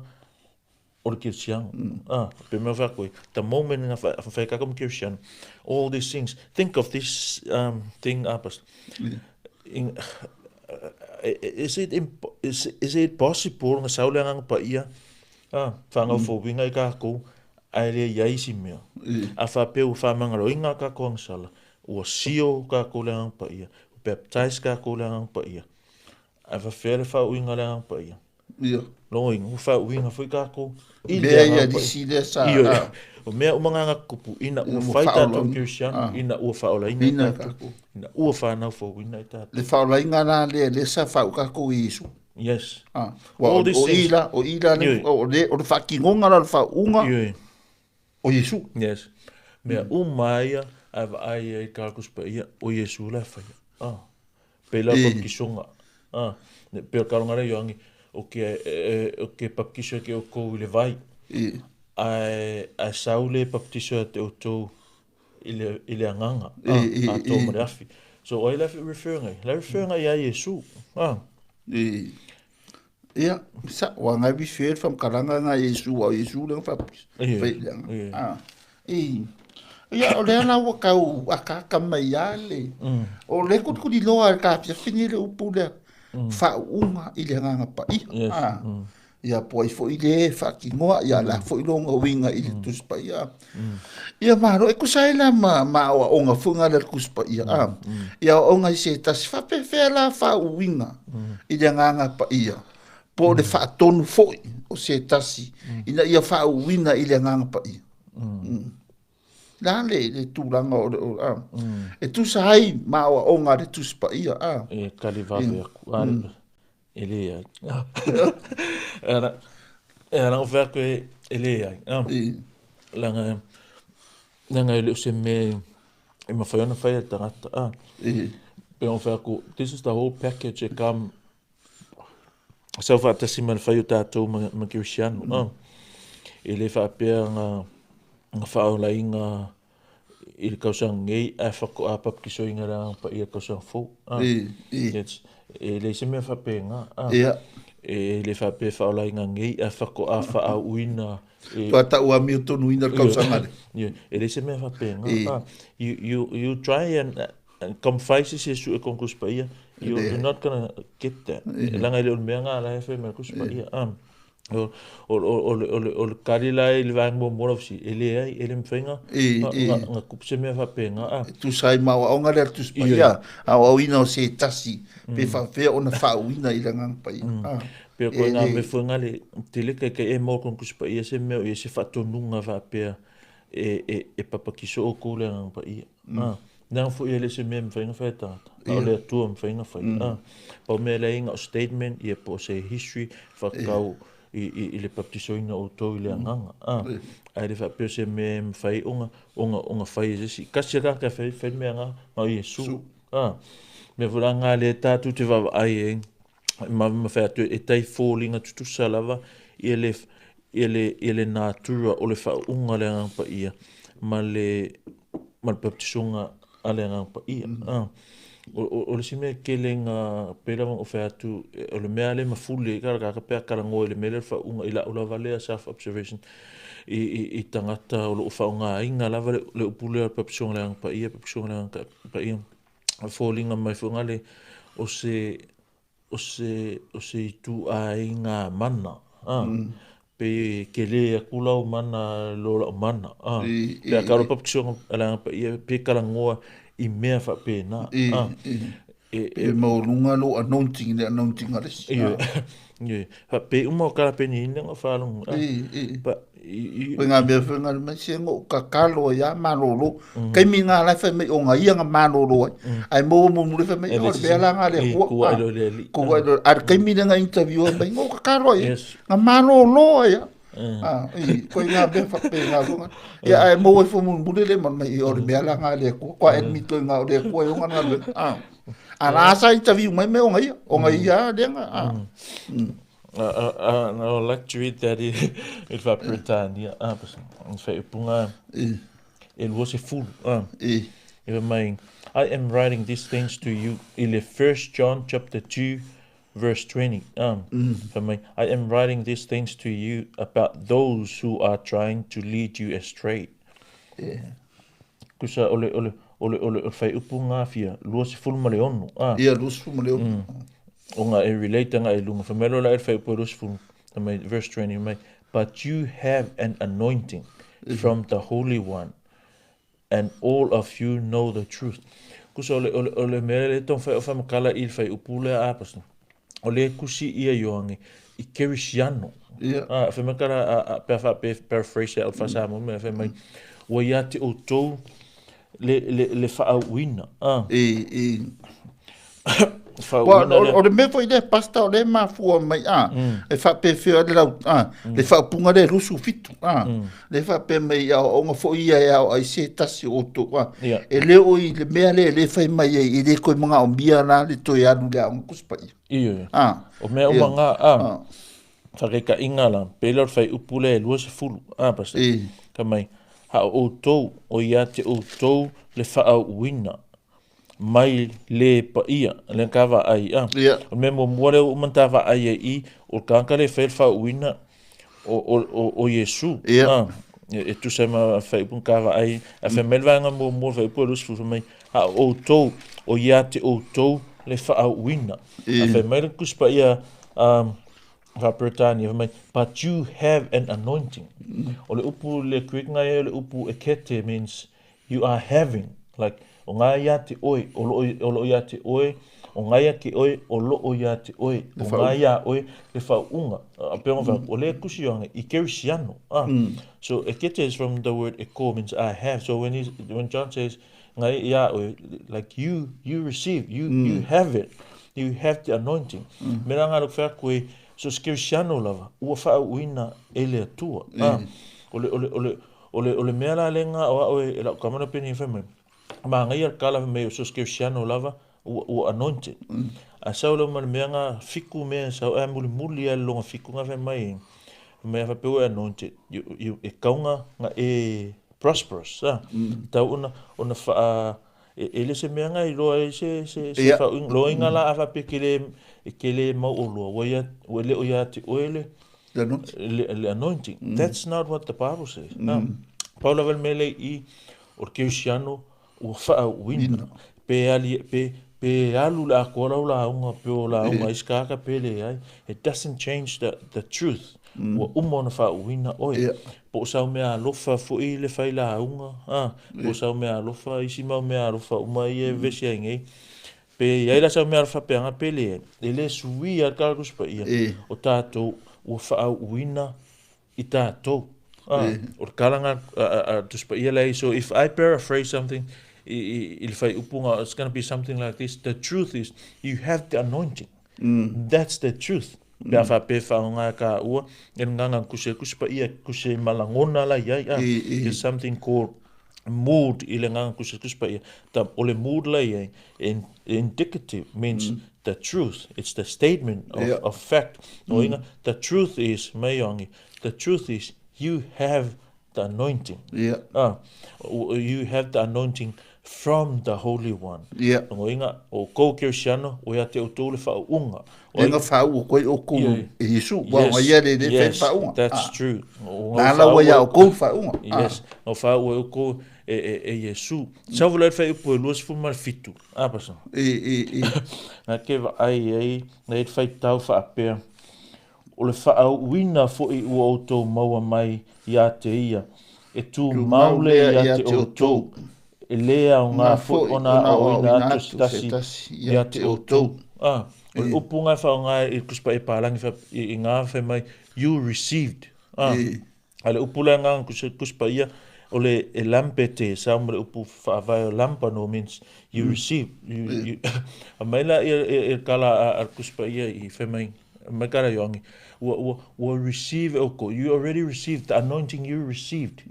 o le Kerisiano. Ah, pe mea wha koe, the moment nga wha wha mo Kerisiano, all these things, think of this thing, Abbas. In, is it, is, is it possible nga sau le agaga paia A, whanau fouiga i kakou, ae le iai isi mea. A faapea ua faamagaloina kakou agasala, ua sio kakou le Agaga Paia, ua baptize kakou le Agaga Paia. Ae faapefea le faauiga o le Agaga Paia? Ia. Lona uiga, ua faauiga foi kakou i le Agaga Paia. Ioe. O mea uma na tutupu ina ua fai tatou kerisiano, ina ua faaolaina tatou, ina ua fanau fouina i tatou. Le faaolaina la lea, lea sa faauu tatou i Iesu. Yes. Ah, ua, o, o i la, o i la, le, o, le, o le faatinoga la o le faauuga o Iesu. Yes. Mea uma ia, ae vaai ai ka Tusi Paia, o Iesu la e faia. Ah. Pei la baptisoga. Ah. Pei o le taaloga lea Ioane, o ke, o ke baptiso ia te outou i le vai. Ae, ae sau le baptiso ia te outou i le, i le agaga, a, atoa ma le afi. So, o ai la e refer ai? La e refer ai ia Iesu. A. E, ia, sa, ua ngai refer le faamatalaga na Iesu, aua o Iesu lea na faapisa. Fai le agaga. A, e, ia, o lea la ua tau akaaka mai lava le, o lea kulikuliloa e le ta afiafi nei le upu lea, faauuga i le Agaga Paia. Yes. A. Ia po ai foi le faatinoa, ia la foi lona uiga i le Tusi Paia. Ia malo, e tusa ai la ma, ma aoaoga foi ngā le Tusi Paia. A, ia aoaoga i se tasi, faapefea la faauiga i le Agaga Paia, po o le faatonu foi o se tasi, ina ia faauuina i le Agaga Paia. La le, le tulaga o le, o, a, e tusa ai ma aoaoga a le Tusi Paia. A. E tali vave aku. A, E leai. Ana, e ana o fai atu e leai. Leaga, leaga e le o se mea e mafai ona fai e le tagata. Ah. Pe ona fai atu, this is the whole package e come sau faatasi ma le fai o tatou ma, ma Kerisiano. Ah. E le faapea nga, nga faaolaina i le tausaga nei ae faatoa baptisoina le Agaga Paia i le tausaga fou. Ah. E, e. It's, e leai se mea faapena. Ah. Ia. E le faapea faaolaina nei ae faatoa faaauuina e... Faatoa tau amiotonuina le tausaga lea. Ia, e leai se mea faapena. E. Ah. You, you, you try and, and taumafai se isi e sue Congress Paia. You're not gonna get that. Leaga e le o le mea lena la e fai mai le Tusi Paia. O, o, o, o, le, o, le, o le tali la i le vaega muamua lau fesili, e leai, e le mafai na, na, na, na tupu se mea faapena. E tusa ai ma aoaoga lea a le Tusi Paia, aoaoina o se tasi, pe faapefea ona faauuina i le Agaga Paia. Pei o ituaiga mea foi na le tele taitai e maua atu i le Tusi Paia se mea o i ai se faatonuga faapea e papatiso outou i le Agaga Paia. Leaga foi e le o se mea e mafai ona fai e tagata, na o le Atua e mafai ona fai. Pau mea leai na o statement ia po o se history faatatau i le baptisoina o outou i le Agaga. Ae le faapea o se mea e mafai ona fai e se isi. Tasi lava le tagata e fai le mea na, na o Iesu. Mea foi la lena lea tatou te vaavaai ai ma fai atu e tai foliga tutusa lava ia le ia le ia le natura o le faauuga o le Agaga Paia ma le ma le baptisoga a le Agaga Paia. O le isi mea tele na pei lava ona ou fai atu o le mea lea e mafuli ai le tagata pe a talanoa i le mea lea o le faauuga i lau lava lea self observation i tagata o lo o faaaogaina lava le upu lea o le baptisoga o le Agaga Paia, baptisoga o le Agaga Paia. Foliga mai foi le o se o se o se ituaiga mana a pei e tele atu lau mana i lo lau mana a pe a tau baptisoga a le Agaga Paia pe talanoa i mea faapena a e maualuga lou anointing i le anointing a le isi. Ioe, faapei uma o tala penei na faalogo. Koe ngā mea whenga mai se ngo kakalo ai a malolo. Kaimi ngā lai whai mai o ngā ia ngā malolo ai. Ai mo mo mule whai mai o le mea la ngā le kua. Kua ilo le ali. Kua ilo. Ar kaimi le ngā interview mai ngo kakalo ai. Ngā malolo ai a. I, koe ngā mea whape ngā whenga. Ia ai mo e whamu mule le man mai o le mea la ngā le kua. Kua admit toi ngā o le kua i o ngā ngā le. A la sa interview mai me o ngā ia. O ngā ia le ngā. I would like to read that i le Faa-Peretania. Faaiupuga e 20. E fai mai, I am writing these things to you i le 1 John chapter 2 verse 20. Fai mai, I am writing these things to you about those who are trying to lead you astray. Kusa o le o le o le o le faaiupu gafia 26. Ia 26. Ona e relate agai i luga. Fai mai loa la e le faaiupu e 20, fai mai, verse 20, fai mai, But you have an anointing from the Holy One, and all of you know the truth. Kusa o le, o le, o le mea lea e taumafai o faamatala i le faaiupu lea a Pastor, o lea e tusi ia Ioane i Kerisiano. A, fai mai kala, a, a, pe a faapea e paraphrase au faa-Samoa mea, fai mai, ua ia te outou le, le, le faauuina. A. E, Faauuina lea. O le mea foi lea, Pastor, o lea e mafua mai, a, e faapefea le lau, a, le faaupuga lea e 27, a, lea e faapea mai i aoaoga foi ia e ao ai se tasi o outou, a, e le o i le mea lea e le fai mai ai, e le toe manaomia la le toe alu i le aoga Tusi Paia. Ioe. A. O mea uma ngā, a, faataitaiga la, pei lea o le faaiupu lea e 20, a, Pastor, fai mai, a o outou, o ia te outou le faauuina mai le paia, lea ta vaai, a. O le mea muamua lea ua uma ona ta vaai ai i, o le tagata lea e faia le faauuina, o Iesu, a, e tusa ai ma faaiupu na ta vaai, ae fai mai le vaega muamua o le faaiupu e 20, fai mai, a o outou, o ia te outou le faauuina. Ae fai mai le Tusi Paia faa-Peretania, fai mai, but you have an anointing. O le upu le Greek na ia o le upu ekete means You are having, like, o ngā ia te oe, o loo, o loo ia te oe, o ngā ia ke oe, o loo ia te oe, o ngā ia oe, le whaunga. A pe mm. O le kusi o i kerisiano. Ah. So, ekete is from the word eko, means I have. So, when, he's, when John says, ngā ia oe, like you, you receive, you, you have it. You have the anointing. Me rā ngā loko whea koe, so kerisiano lava, ua whaauina e le atua. Ah. O le, o le, o le, O le, o le mea la lena o a'o e, e la'u tama lea peni fai mai, manaia le tala fai mai o so se kerisiano lava ua, ua anointed. Ae sau lea ma le mea na fiku mea e sau ae mulimuli lava i le lona fiku na fai mai, fai mai a faapea ua e anointed, you, you, e tatau na, na e prosperous, a. E tatau ona, ona faa, e, e le se mea na iloa ai se, se, se yeah. faauiga, loiga la a faapea e ke le, e ke le mau oloa, ua ia, ua le o ia te oe le, Le anointing. Le anointing. That's not what the Bible says. Pau lava le mea lea i i, o le kerisiano ua faauuina. Pe ali, pe, pe alu le atoa lau lauga pe o lauga a isi tagata pe leai, it doesn't change the, the truth. Ua uma ona faauuina oe. Po o sau meaalofa foi le fai lauga, a, po o sau meaalofa, isi mau meaalofa uma ia e vevesi ai nei, pe i ai la sau meaalofa faapena pe leai, e le suia lava le Tala o le Tusi Paia, o tatou ua faauuina i tatou. Ah, o le tala lena a le Tusi Paia la e i ai. So if I paraphrase something i le faaiupu lena, it's gonna be something like this, the truth is you have the anointing. That's the truth. Pe a faapea e faaaoga e taua e le gagana tusi ai le Tusi Paia, tusi ai ma lagona la i ai, ah, there's something called mood i le gagana tusi ai le Tusi Paia. O le mood la i ai, indicative means the truth, it's the statement of, yeah. of fact. O inga, the truth is, mai ioangi, the truth is you have the anointing. Yeah. Ah, you have the anointing from the Holy One. Yeah. O inga, o kou Kerisiano, o ia te outou le whaunga. O inga whaunga koe o kou e Yesu, wa o ia le le yes, whaunga. That's ah. true. Nā la ua ia o kou whaunga. Yes, ah. o whaunga o kou e, e, e Yesu. Sau vole whai upu e 27. A pasa. E, e, e. Nā ke vaai ai, nā e whai tau whaapea. O le faauuina foi ua outou maua mai ia te ia, e tumau lea ia te outou, e lē aoga foi ona aoaoina atu se tasi ia te outou. A, o le upu lena e faaaoga ai i le Tusi Paia Palagi i ngā fai mai, you received. A, a le upu lea agaga Tusi Paia, o le e lampe te, sa ma le upu faavae o lambano means you receive. You, you, a mai la ia e kala a le Tusi Paia i fai mai, Mai kara Ioangi, ua, ua, ua receive e outou. You already received the anointing you received.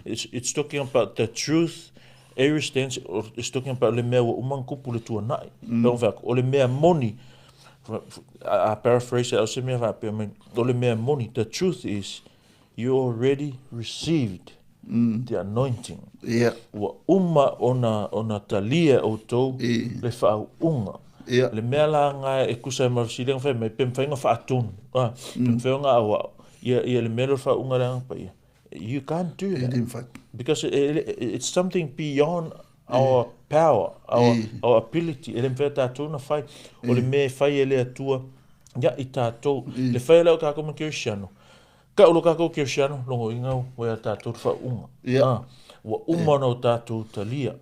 It's, it's talking about the truth, aorist tense, it's talking about le mea ua uma ona tupu le tuanai. Mm. Pe whai, o le mea moni, a paraphrase au se mea whaapea mai, o le mea moni, the truth is, you already received mm. the anointing. Yeah. Ua uma ona, ona talia e outou e. le whaauunga. Yeah. Le mea la nga e kusa e marusili nga whai mai, pe mwhai nga whaatonu. Ah, mm. Pe mwhai nga awa, ia, ia le mea le whaauunga le anga pa ia. You can't do that. Because it, it, it's something beyond our power, our, our ability. E le mwhai tātou na whai. O le mea e whai e le atua, ia i tātou. Le whai e leo kākou ma Kerisiano. Ka ulo kākou Kerisiano, logo inga ua ia tātou te whaunga. Yeah. Ah, ua uma ona o tātou talia.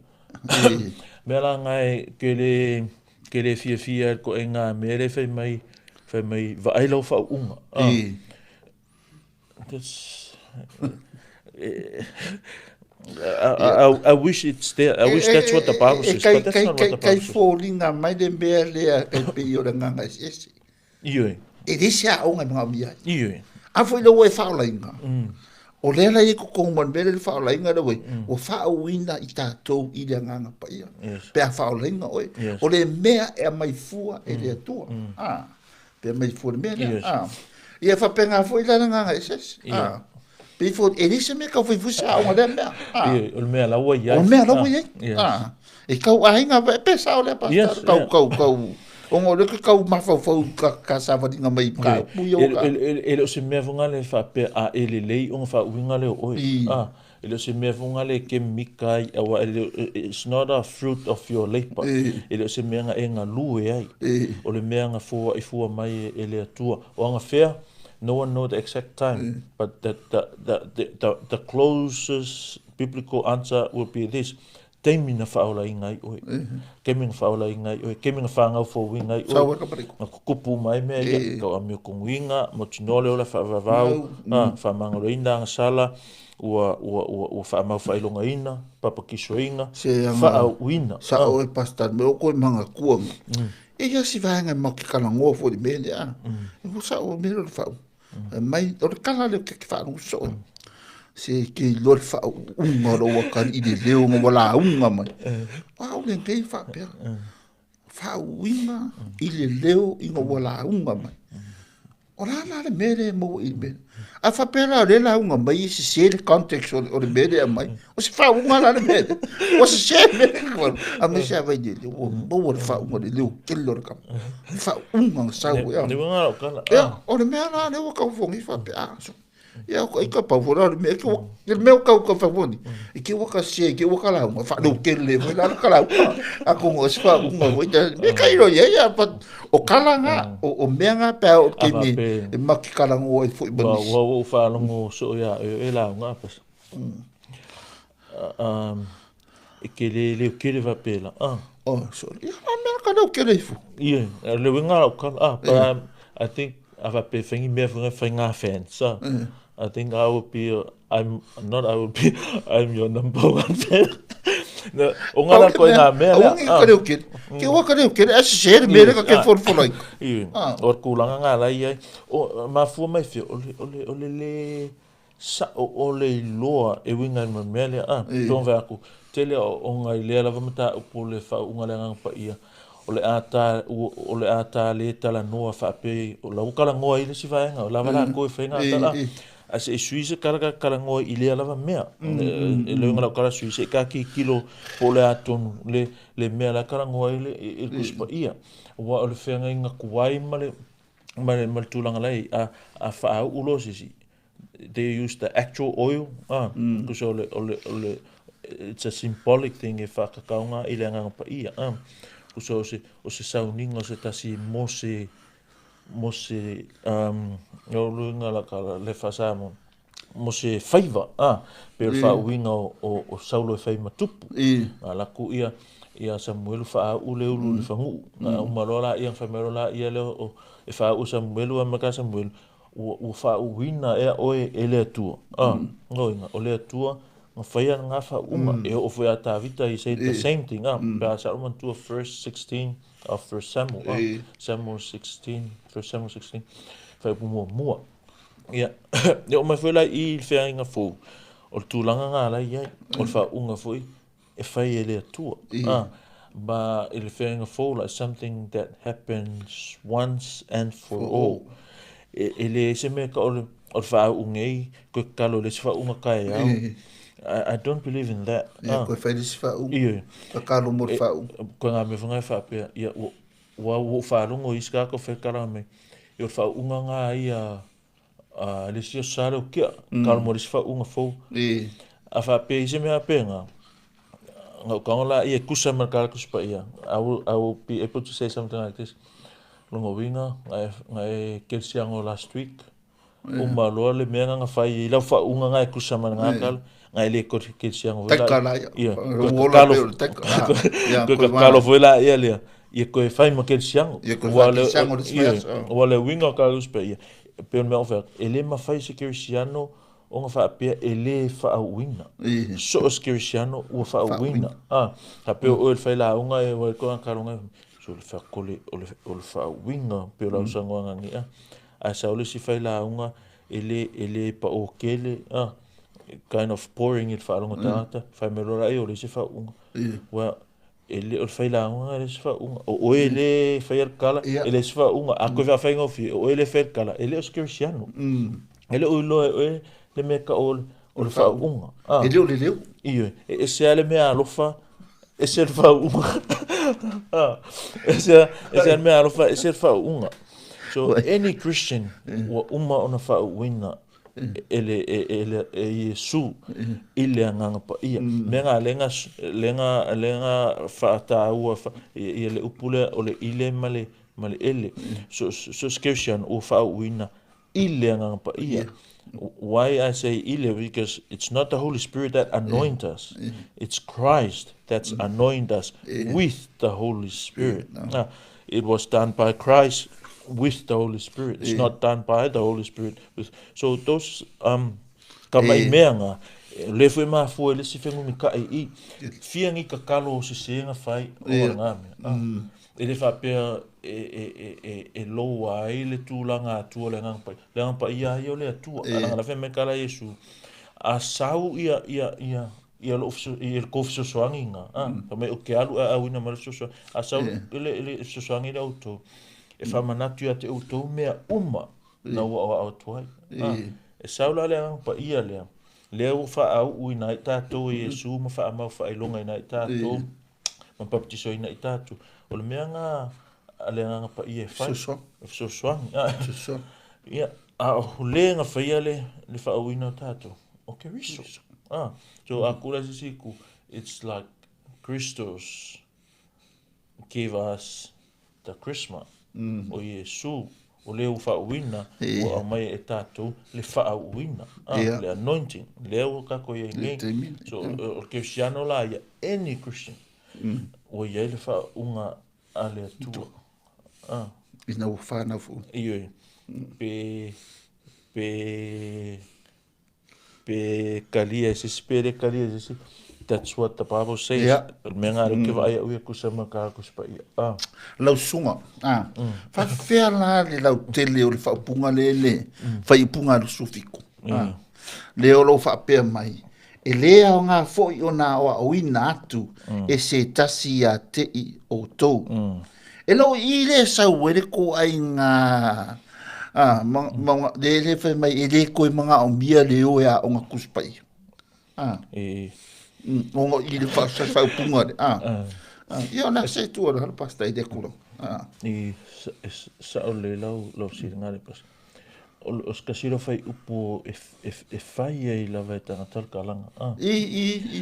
Mea la ngai ke le, ke le fia fia ko e ngā mea le whai mai, whai mai vaai lau whaunga. Ah. That's, I, I, I wish it's there. I wish that's what the Bible says, but that's not what the Bible says. Kai fōringa mai le mea lea kai pei o le nganga ese. Ioe. E le se aoga e manaomia ai. Ioe. A foi le ua e faaolaina. O lea la i totonu ma le mea lea le faaolaina lea ua ua faauuina i tatou i le Agaga Paia. Yes. Pe a faaolaina oe. Yes. O le mea e aumai fua e le Atua. A, pe aumai fua le mea lea. Yes. A. Ia faapena foi la le agaga eseese. Ia. A. Pei foi, e leai se mea tau fai foi se aoga lea mea. A. Ioe, o le mea la ua i ai. O le mea la ua i ai. Yes. A. E kau aiga, pe sao lea pastor, Yes, kau, yeah. kau, kau, ona o lea ke kau mafaufau ka, ka savaliga mai ka upu ia o ka. E le o se mea foi lea e faapea a e lelei ona faauiga lea o oe. I. A, e le o se mea foi lea e ke mika ai, aua e le, it's not a fruit of your labour. I. E le o se mea na e galue ai. I. O le mea na foai fua mai e le Atua. O aga fea, no one know the exact time, but the, the, the, the, the, the closest biblical answer would be this, taimi na faaolaina ai oe, taimi na faaolaina ai oe, taimi na whāngau fouina ai oe, Sau e ka pareko. na kukupu mai mea ia, tau amio konguiga, mautinoa le ola faavavau, Mau, a, faamagaloina agasala, ua, ua, ua, ua faamau faailogaina, papakisoina, Se aga- faauuina. Sa o e pastor me o koe manga kuanga. E ia si vaenga ma ke kalangoa fo le mea lea. E ua sa o mea le whau. Mai, o le kala leo ke ke whaangu so. Se ke iloa le whaunga o ua kari i le leo nga wala unga mai. Wa o le ngei whaapea. Whaauinga i le leo i nga wala unga mai. O la la le mea lea e maua i le mea. A faapea la o lea lauga mai e sese le context o le mea lea aumai. O se faauuga la le mea lea. Ua sese le mea lea. A me se avai le leo, ua maua le faauuga le leo tele o le kama. Le faauuga na sau ea. Ne uiga o kala. Ea, o le mea la lea ua tau fogi faapea, a, so. Ia, ai ka pau foi la o le mea, ke le mea o kau ka whawani. I ke waka se, i ke waka lauga, wha ke le foi la ka lauga. A ko ngo se wha unga foi ta, me kai ro ia ia, but o kala nga, o mea nga pea o ke me, e maki kala ngo ai foi ma nisi. Ua ua whalongo so ia e lauga pas. E ke le leo kele faapela ah. Oh, so, ia, a mea ka leo kele ifu. Ia, le uiga lau kala, ah, but I think a faapea e fai ni mea foi fai ngā fans, ah. I think I will be, I'm, not I will be, I'm your number one fan. No, o ngā rā koe ngā mea lea. Aua ka leo kele. Ke ua ka leo kele, a se le mea ka ke folofola ai. Ia, o le kūlanga ngā lai ai. O, mafua mai fia, o le, o le, o le le, Sa'o ʻole iloa e uiga i ma mea lea, a, tonu whai aku, tele o o nga i lea lava mataupu o le whaauga le Agaga Paia, o le a tā, ua, o le a tā le talanoa faapea, o la ua talanoa i le isi vaega, o lava lakou e fai nga tala, a se i sui se kala ka talanoa i lea lava mea, e le uiga lau kala sui se i ka kikilo po o le a tonu le, le mea la talanoa i le, i le Tusi Paia, aua o le feagaiga tuai ma le, ma le, ma le tulaga la i ai, a, a faauu loa se isi, they use the actual oil, ah, mm. Because o le, o le, o le, it's a symbolic thing e whakakaunga i le anganga paia, ah. Kusa o se, o se sauniga o se tasi mo se, mo se, um, o luinga la ka le whasaamo, mo se faiva, ah, pe o le whaauinga o, o, o Saulo e whai matupu. Mm. La ku ia, ia Samuelu whaau le ulu mm. le whangu. Mm. Uma loa la ia, whai la ia le o, e whaau Samuelu a maka Samuelu, Ua, ua faauuina ea oe e le Atua. A, mm. Loiga, o le Atua, nga whaia ngā whaunga. Mm. E o foi a Tavita, he said the same thing. Ah, mm. Pea sa matua verse 16 of First Samuel. Ah, Samuel 16, First Samuel 16. Whai upu mua mua. Ia, ia o mai foi lai i le wheainga fou. O le tūlanga ngā lai ai, o le whaunga foi, e fai e le Atua. Ah, ma i le feainga fou like something that happens once and for, for all. all. E, e le se mea ka o le, o le whaauge ei, koe kalo le se whaunga kai au. I, I don't believe in that. Ia, ah. koe whai le se whaunga. Ia. Ka kalo mo le whaunga. Koe ngā mea whangai whaapea, ia, ua, ua ua whaalongo i sika ko whaikara me, i o le whaunga ngā ia, a le isi o sa leo kia, mm. kalo mo le isi whaunga fou. E. A whaapea i se mea apea ngā, ngā ukaonga la ia kusa ma kala kusa pa ia. I will, I will be able to say something like this. Longa winga, ngā e kelsiango last week, yeah. Uma loa le mea nga whai i lau whaunga ngā e kusa ma ngā kala, ngā e le ko kelsiango. Teka la ia. Ia. Koe kakalo foi la ia lea. Ia koe whai ma kelsiango. Ia koe whai kelsiango le smash. Ua le winga o kala kusa pa ia. E pei o le mea o whea, e le mafai se kerisiano ona faapea e le faauuina. So o se kerisiano ua faauuina. Ah, faapea o oe le failauga e wai koe kaloga so le whakole o le, o le faauuina pe o lau sangoanga ngia. Ae sa o le si failauga e le, e le pa o kele, ah, kind of boring i le faalogo tagata, fai mai loa la e o le isi faauuga. Well, E le o le failauga e le se faauuga. O oe le faia le kala, e le se faauuga. A koe faafaigofie, o oe le faia le kala, e le o se kerisiano. E le o iloa e oe le mea ka o le faauuga. E le o le leo. Ioe, e ese lava le mea alofa, ese le faauuga. Ese ese le mea alofa, ese le faauuga. So any Christian ua uma ona faauuina e le, e, e, le, e Iesu i le Agaga Paia. Mea nga le nga, le nga, le nga whaatāua wha, ia le upu lea o le ile ma le, ma le ele. So, so se kerisiano ua whaauuina i le Agaga Paia. Why I say ile, because it's not the Holy Spirit that anoint us. It's Christ that's anoint us with the Holy Spirit. It was done by Christ with the Holy Spirit. It's not done by the Holy Spirit. With, so those um, ka mai mea ngā, le fue mafua e le si whengu ka i i, fia ngi ka kalo o se senga whai o ngā mea. Mm. E le whapea e, e, e, e, e loa ai le tūlanga atua le ngang pai. Le ngang pai ia ia o le atua. E. Alanga la whe me kala Yesu. A sau ia, ia, ia, ia lou ia le kou fesoasoagiga, a, fai mai o ke alu ae auina mai le fesoasoani, a sau le le fesoasoani lea outou, e faamanatu ia te outou mea uma na ua aoao atu ai. A, e sau la le Agaga Paia lea, lea ua faauuina ai tatou e Iesu ma faamau faailogaina ai tatou ma baptisoina ai tatou. O le mea na a le Agaga Paia e fai, e fesoasoani. Ia, a o le na faia le faauuina o tatou, o Keriso. Ah, so a kula se siku, it's like Christos gave us the Christmas. O Iesu, o le ua faauuina, ua aumai e tatou le faauuina, ah, le anointing, lea ua tatou i ai nei. So, o le Kerisiano la ia, any Christian, ua i ai le faauuga a le Atua. Ah. Ina ua whanau fu. Ioe. Pe, pe, pe kalia e se isi, pe le kalia e se isi. That's what the Bible says. Yeah. O le mea ngā reo ke vaai au ia kusa ma ka kusa pa ia. Ah. Lau susuga, ah. Faafefea la le lautele o le faaupuga le le faiupuga a le Sufiku. Ah. Le o lo o faapea mai, E lē aoga foi ona aoaoina atu e se tasi ia teʻi outou. E loo i le sau ai le koaiga a, ma, ma, le, le fai mai e lē koe magaomia le o e aoga Tusi Paia. A. E. Ona i le faaupuga le, a. A, ia ona se tua le hala pastor i le kula. A. I sao le lau, lau silinga le pastor. O se tasi o fuaiupu e fai ai lava e tagata le kalaga. I, i, i.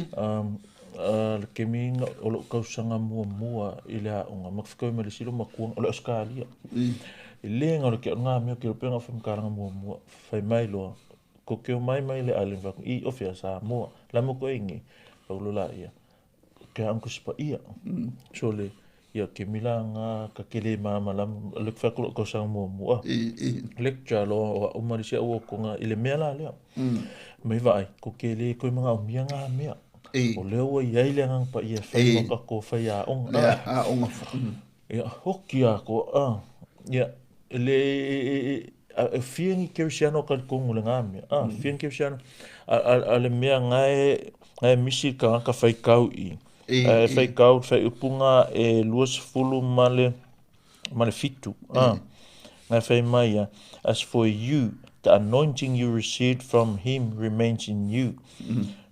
Le taimi o lou tausaga muamua i le aoga, ma te fetaui ma le isi loomatua, o le Ausetalia. E le galo ia te au lena mea, ou te iloa pe na o fai ma muamua, fai mai loa, kou te omai mai le island fai atu, i o fea Samoa, la mo koe nei, fai atu loa laia, ke aoga Tusi Paia. So le, ia ke mila nga ka ke le malamalama, le fai atu lou tausaga muamua. Lecture loa o au ma le isi au okonga i le mea la lea. Mai vaai, ko ke le koe manaomia ngā mea. O lea ua i ai le Agaga Paia e fai ma tatou faiaoga. Le aoga. Ia, hoki a ko, a, ia, le, e fia ni kerisiano o talitonu i lena mea, a, fia ni kerisiano, a le mea na e misi le tagata faitau i, e faitau le faaiupuga e 27 ma le 7, a, na e fai mai ia, as for you, the anointing you received from him remains in you.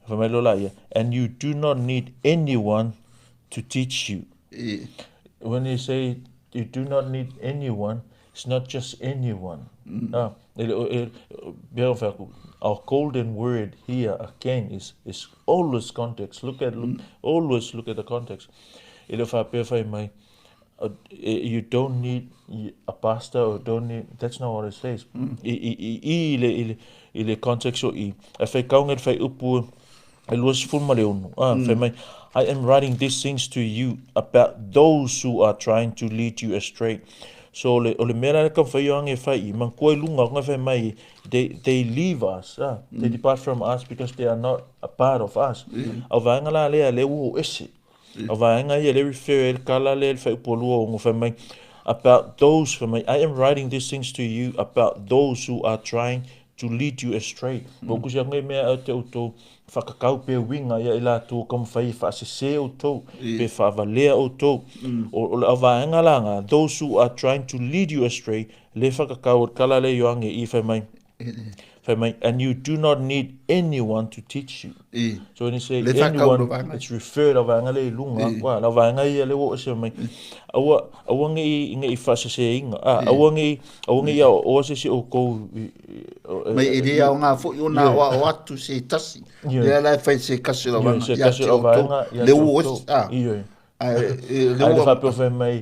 Fai mai loa laia, and you do not need anyone to teach you. When you say you do not need anyone, it's not just anyone. Ah, e, fai atu, our golden word here again is always context. Look at, look, always look at the context. E le o faapea fai mai, you don't need a pastor or don't need, that's not what it says. I, i, le, i, le, i le context o i, e faitauga i le fuaiupu e 26, ah, fai mai, I am writing these things to you about those who are trying to lead you astray. So o le mea la le taumafai o age e fai i, manatua i luga o fai mai, they leave us, ah, they depart from us because they are not a part of us. Au vaega la lea le ua o ese. Au vaega ia le refer e le kala lea le fuaiupu 26 fai mai, about those, fai mai, I am writing these things to you about those who are trying to lead you astray. Mo kusi atu nei mea au te outou whakakau pe winga ia i latou taumafai e faasese outou, pe faavalea outou. O le auvaega la nga, those who are trying to lead you astray, le whakakau o le kala le Ioane i fai mai, fai mai, and you do not need anyone to teach you. So when you say Le whakau anyone, lo vaega. it's referred au vaega le i lunga, wa, lau vaega ia le ua o ese mai. Aua, aua nei, nei faasesēina, ah, aua nei, aua nei ia o se isi outou Mai e le aoga foi ona aoao atu se tasi. Lea la e fai se kasi o la vaega se ia kasi te o la outou. vaega ia Le te ua outou. ese, ah. Ioe. Ae, e, le Ai le ua faapea fai mai,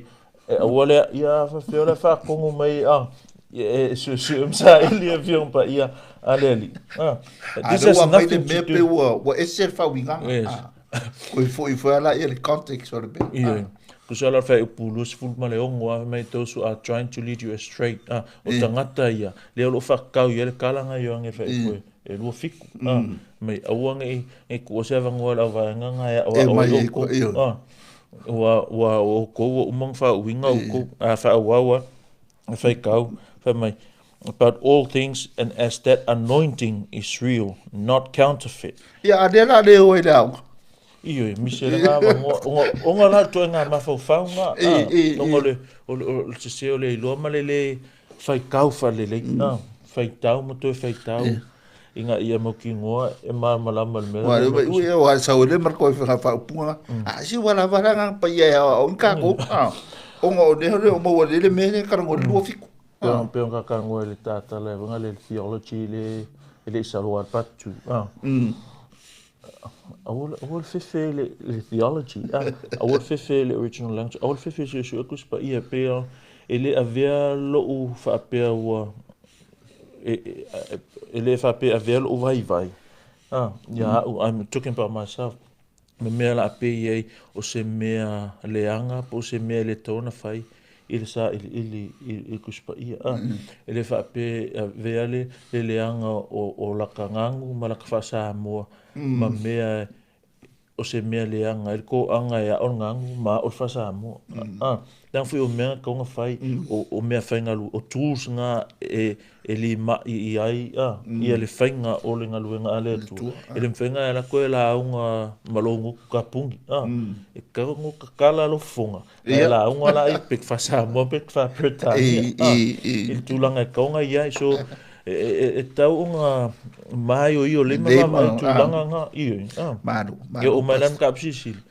e aua lea, ia faapea le faatogo mai, ah, e suesue ma saili e Afioga Paia a le Alii. Ah, A this le has ua mai le nothing to mea pe do. ua ese le faauigaga. Yes. Ah. Koe foi foi ala ia le context o le mea. Ioe. Tusa la fuaiupu 26, ah, fai mai, those who are trying to lead you astray. Ah, o tagata ia, lea o loo faakau i ai le kalaga Ioane fuaiupu e 27. Ah, mai aua nei nei tuua se avanoa i le auvaega na e E aoao mai ai e outou. koe, ioe. Ah, ua o outou ua uma ona faauiga outou, a faaauau lava e faitau, fai mai, about all things and as that anointing is real, not counterfeit. Ia, a lea la le o ai le aoga. Ioe, misi ai lena avanoa, ona, ona la itoaiga mafaufauga, I, i, ah, ona i. o le, o le, o le sese o le iloa ma le lē faitau faalelei, ah, faitau ma toe faitau ina ia mautinoa e malamalama i le mea Ua la le mea ui e o sau le mar koe whanga whaupunga. A si wala wala ngā pai e o nka ko. Onga o neho le o maua lele mele karango lua fiku. Pe ona kakagoa i le tatala e vaga le theology le e le i salo a le part 2. Ah. Aua aua le fefe le, le theology. Ah. Aua le fefe le original language. Aua le fefe suesue ku spa ia pe e le avea lo'u faapea ua e, e, e le faapea avea lo'u vaivai. Ah, ia a'u, I'm talking about myself. Ma mea la pei ai o se mea leaga po o se mea e le tatau ona fai i le sailiili i le Tusi Paia. A, e le faapea e avea le le leaga o laka gagu ma laka faa-Samoa ma mea o se mea leaga ai le toaga e ao le gagu ma ao le faa-Samoa. A, leaga foi o mea na tatau ona fai, o mea faigaluega, o tools na e e lima'i i ai a ia le faiga o le galuega a le Atua. E le mafai ona e alu atu e lauga ma lou gutu kapuni a, e tatau ona tatala lou fofoga ae lauga la i pe faa-Samoa pe faa-Peretania a, i le tulaga e tatau ona i ai. So e tatau ona maioio lelei ma vaavaai i tulaga na, ioe a. E oo mai la i le mataupu silisili,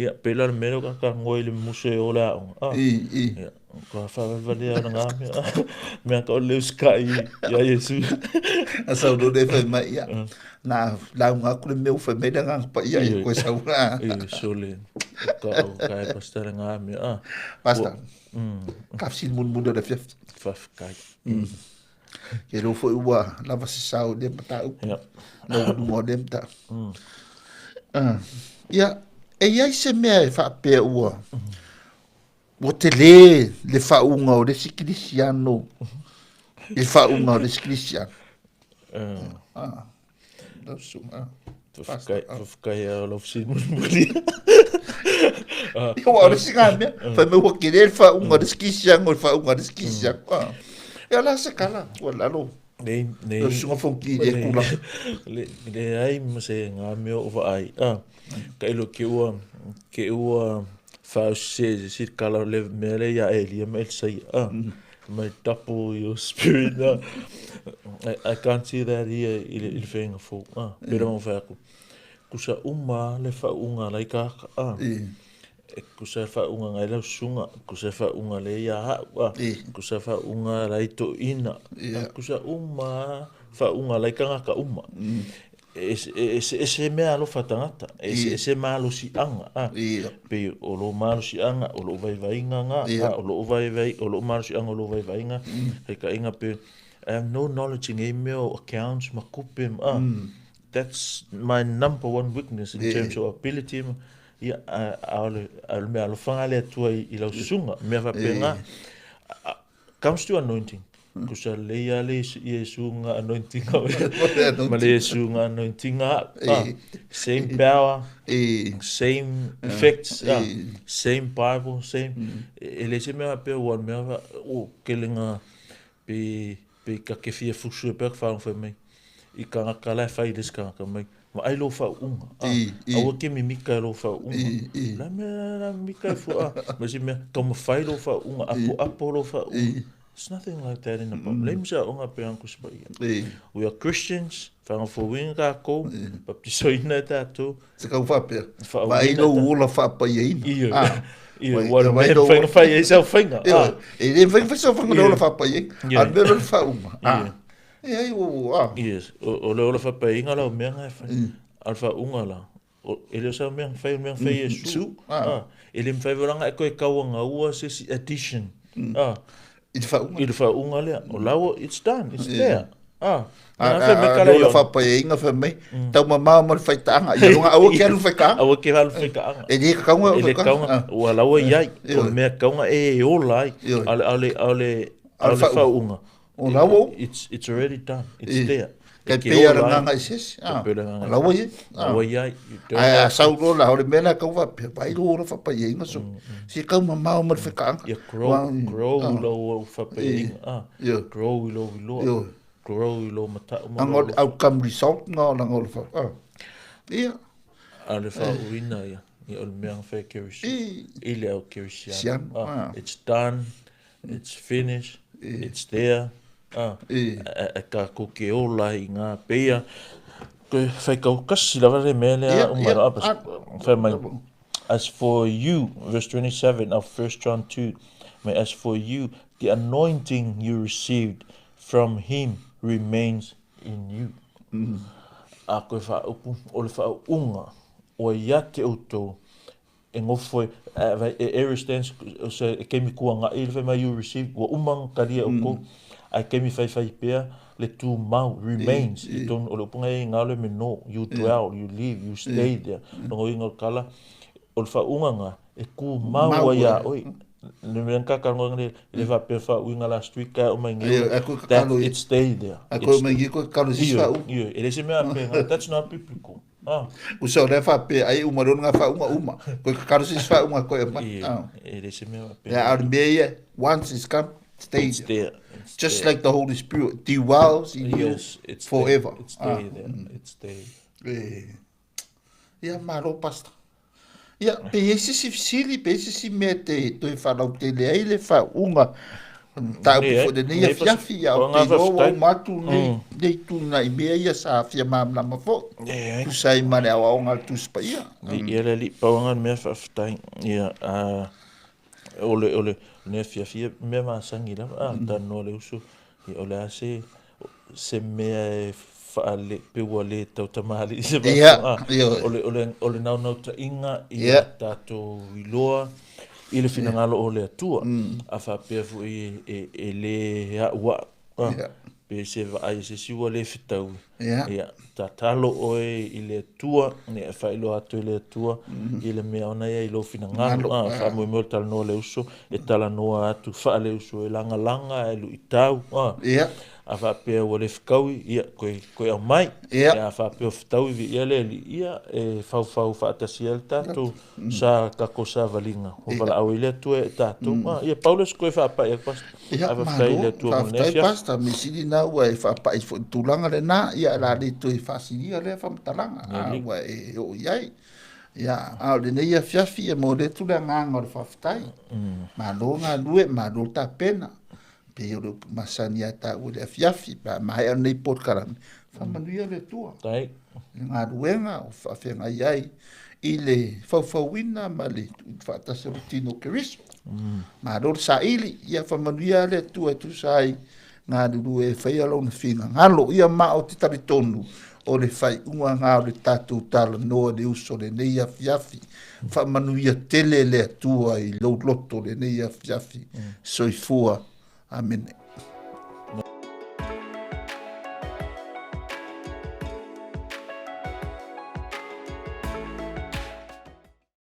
Ia, pei la o le mea lea o ka tagoa i le muso e o le aoga. Ah. I, i. Ia, ka whawawalea ona ngā mea. Mea ka o leu sky i a Iesu. A sau lo le whai mai ia. Nā, launga aku le mea u whai mai le ngā pa ia i koe sau. I, so le, ka o ka e pasta le ngā mea. Ah. Pasta. Ka whisili munu munu le fiafi. Whawhikai. Ke rō foi ua lava se sao le mataupu. Ia. No luma o le mataupu. Ia, e i ai se mea e faapea ua, ua telē le faauuga o le isi Kerisiano i le faauuga o le isi Kerisiano. Ah, lau susuga. Whawhikai, whawhikai a lau fesili mulimuli. Ia, ua o le isi ngā mea, whai mai ua kere le whaunga o le isi Kerisiano i le whaunga o le isi Kerisiano. Ah. Ia, la se kala, ua lalo. Nei, nei. Lau susuga Fonoti i lea tulaga. Le, leai ma se ngā mea o vaai. Ah, ka ilo ke ua, ke ua whausese se kala le mea le ia Elia ma Elisaia. Ah, my double your spirit. Ah. I can't see that here i le, i le whenga fō. Ah, pera mo whai aku. Kusa uma le whaunga lai kaka. Ah. E kusa whaunga ngai lau sunga, kusa whaunga le ia hau, ah. Kusa whaunga lai to ina. Ah, kusa uma whaunga lai kangaka uma. E ese ese mea alofa tagata, e ese ese malosiaga, a. Pei o lou malosiaga, o lou vaivaiga ga, a, o lou vaivai, o lou malosiaga o lou vaivaiga, faitaiga pe, I have no knowledge i nei mea o accounts ma tupe ma, a. That's my number one weakness in terms of ability ma, ia, a, a o le, a o le mea alofaga a le Atua i lau susuga, mea faapena. Comes to anointing. Kusa lei a le Iesu nga anointing ma le Iesu nga anointing a same power, same effects, same Bible, same e le se mea faapea ua mea fa o kele nga pe pe ka ke fia fusu e pea ka whaonga whai mai i kangaka la e whai le kangaka mai Vaai lou faauuga. Aua ke mimika e lou faauuga. La mea la mimika e fua. Ma isi mea, taumafai lou faauuga, apoapo lou faauuga. There's nothing like that in the Bible. Leai ma se aoga pe ana Tusi Paia. We are Christians, whangafouina tātou, baptisoina e tātou. Se kau whapea, vaai lou ola faapaiaina. Ioe. Ioe, ua le mea whainga whai ai sau whainga. E le whainga whai sau whainga le ola faapaiaina. A le mea le whaunga. E ai o a. Yes, o le ola whapaiaina la o mea nga e whai. A le whaunga la, e le o sau mea whai, o mea whai e su. E le mwhai volanga e koe kaua ngaua se si addition. I le whaunga. I le whaunga lea. O laua, it's done, it's there. A le ola whapaiaina whai mai, tau mamao ma le whaitaanga. Ia runga aua ke alu whaitaanga. Aua ke alu whaitaanga. E le kakaunga E le kaunga, ua laua iai. O le mea kaunga e ola ai. A le, a le, a le, a le whaunga. O la ua It's already done. It's there. Kai pei a le nganga i sesi. Kai pei a le nganga. Laua i. Laua i ai. Ai a sau loa la, o le mea la kau faapea, vaai lou ola faapaiaiga so. Si kau mamao ma le whakaanga. Ia grow, grow i lou faapaiaiga. Grow i lou iloa. Grow i lou matau ma lou. Anga outcome result nga o langa o le wha. Ia. A le whaauina ia. Ia o le mea nga whai kerisi. I le au kerisiano. It's done. It's finished, it's there, a ka ko ke ola i ngā peia. Koe whai kau kasi lava le mea lea o mai roa, whai mai, as for you, verse 27 of 1 John 2, Mai as for you, the anointing you received from him remains in you. A koe faaupu, o le faauuga ua ia te outou e gofo e, e aorist tense, o se e kemi kuagaʻi le fai mai you received, ua uma ona talia e outou, ae kemi faifai pea le tumau, remains, i totonu o le upu e iga o le meno, you dwell, you live, you stay there. Lona uiga o le tala, o le faauuga lena, e tumau ai ia oe. Le mea ka kalonga le le faapea faauiga last week ae o mai nei, that it stay there. Ae koe mai nei koe kakalo i se isi faauuga. Ioe, e le se mea faapena, that's not biblical. Ah. Usa o lea faapea ai uma loa ngā whaunga uma. Koe kakaro se isi whaunga koe mai. Ah. E le se mea faapea. Yeah, a o le mea ia, once it's come, stay it's there. It's Just there. like the Holy Spirit dwells in yes, you it's forever. There. It's stay ah. there. It's stay. Eh. Ia, malo, Pastor. Ia, pe i ai se isi fesili, pe i ai se isi mea te toe faalautele ai le faauuga mataupu foi lenei afiafi, a ou te iloa ua uma atu nei tūnai mea ia sa fia malamalama foi, tusa ai ma le aoaoga a le Tusi Paia. Ia le alii, pau lava le mea faafetai, ia, o le, o le, lenei afiafi, ia, mea masani lava, a, talanoa le uso, ia, o le a se, se mea e faale, pe ua le tautamalii se yeah, o le, o le, o le naunautaiga ia yeah. tatou iloa i le finagalo o le Atua, a faapea foi e, e, e le a'ua'u, yeah. pe se vaai i se isi ua le fetaui. Yeah. Ia, tatalo oe i le Atua, ia e faailoa atu i le Atua i le mea ona ia i lou finagalo. Ah, faamoemoe le talanoa le uso, e talanoa atu faale-uso e lagalaga, e luitau. Ah. Yeah. A faapea ua le fetaui, ia, koe, koe aumai. Yeah. Ia, a faapea ua fetaui, viia le Alii, ia, e faufau faatasi ai le tatou sa, tatou savaliga. Ua valaau ai le Atua ia i tatou. Ah, ia, pau lea o se koe faapai atu, Pastor. Ia, Ae faafetai i malo, le Atua mo lenei faafetai afiafi. Pastor, mea sili na ua e faapai foi i le tulaga lena, ia o le a le toe faasilia lea faamatalaga, Ia a alii. ua e oo i ai. Ia, a o lenei afiafi e momoli atu le agaga o le faafetai. Malo galue, malo le tapena. Pei o le upu masani ia taua i le afiafi, pe a maea lenei polokalame, faamanuia le Atua. Faafetai. I le galuega o faafeagai ai i le faufauina ma le faatasi o le tino o Keriso. Malo le saili, ia faamanuia le Atua e tusa ai galulue e faia lona finagalo. Ia ma ou te talitonu o le faaiuga lena o le tatou talanoa i le uso lenei afiafi. Faamanuia tele le Atua i lou loto lenei afiafi. Soifua. Amene.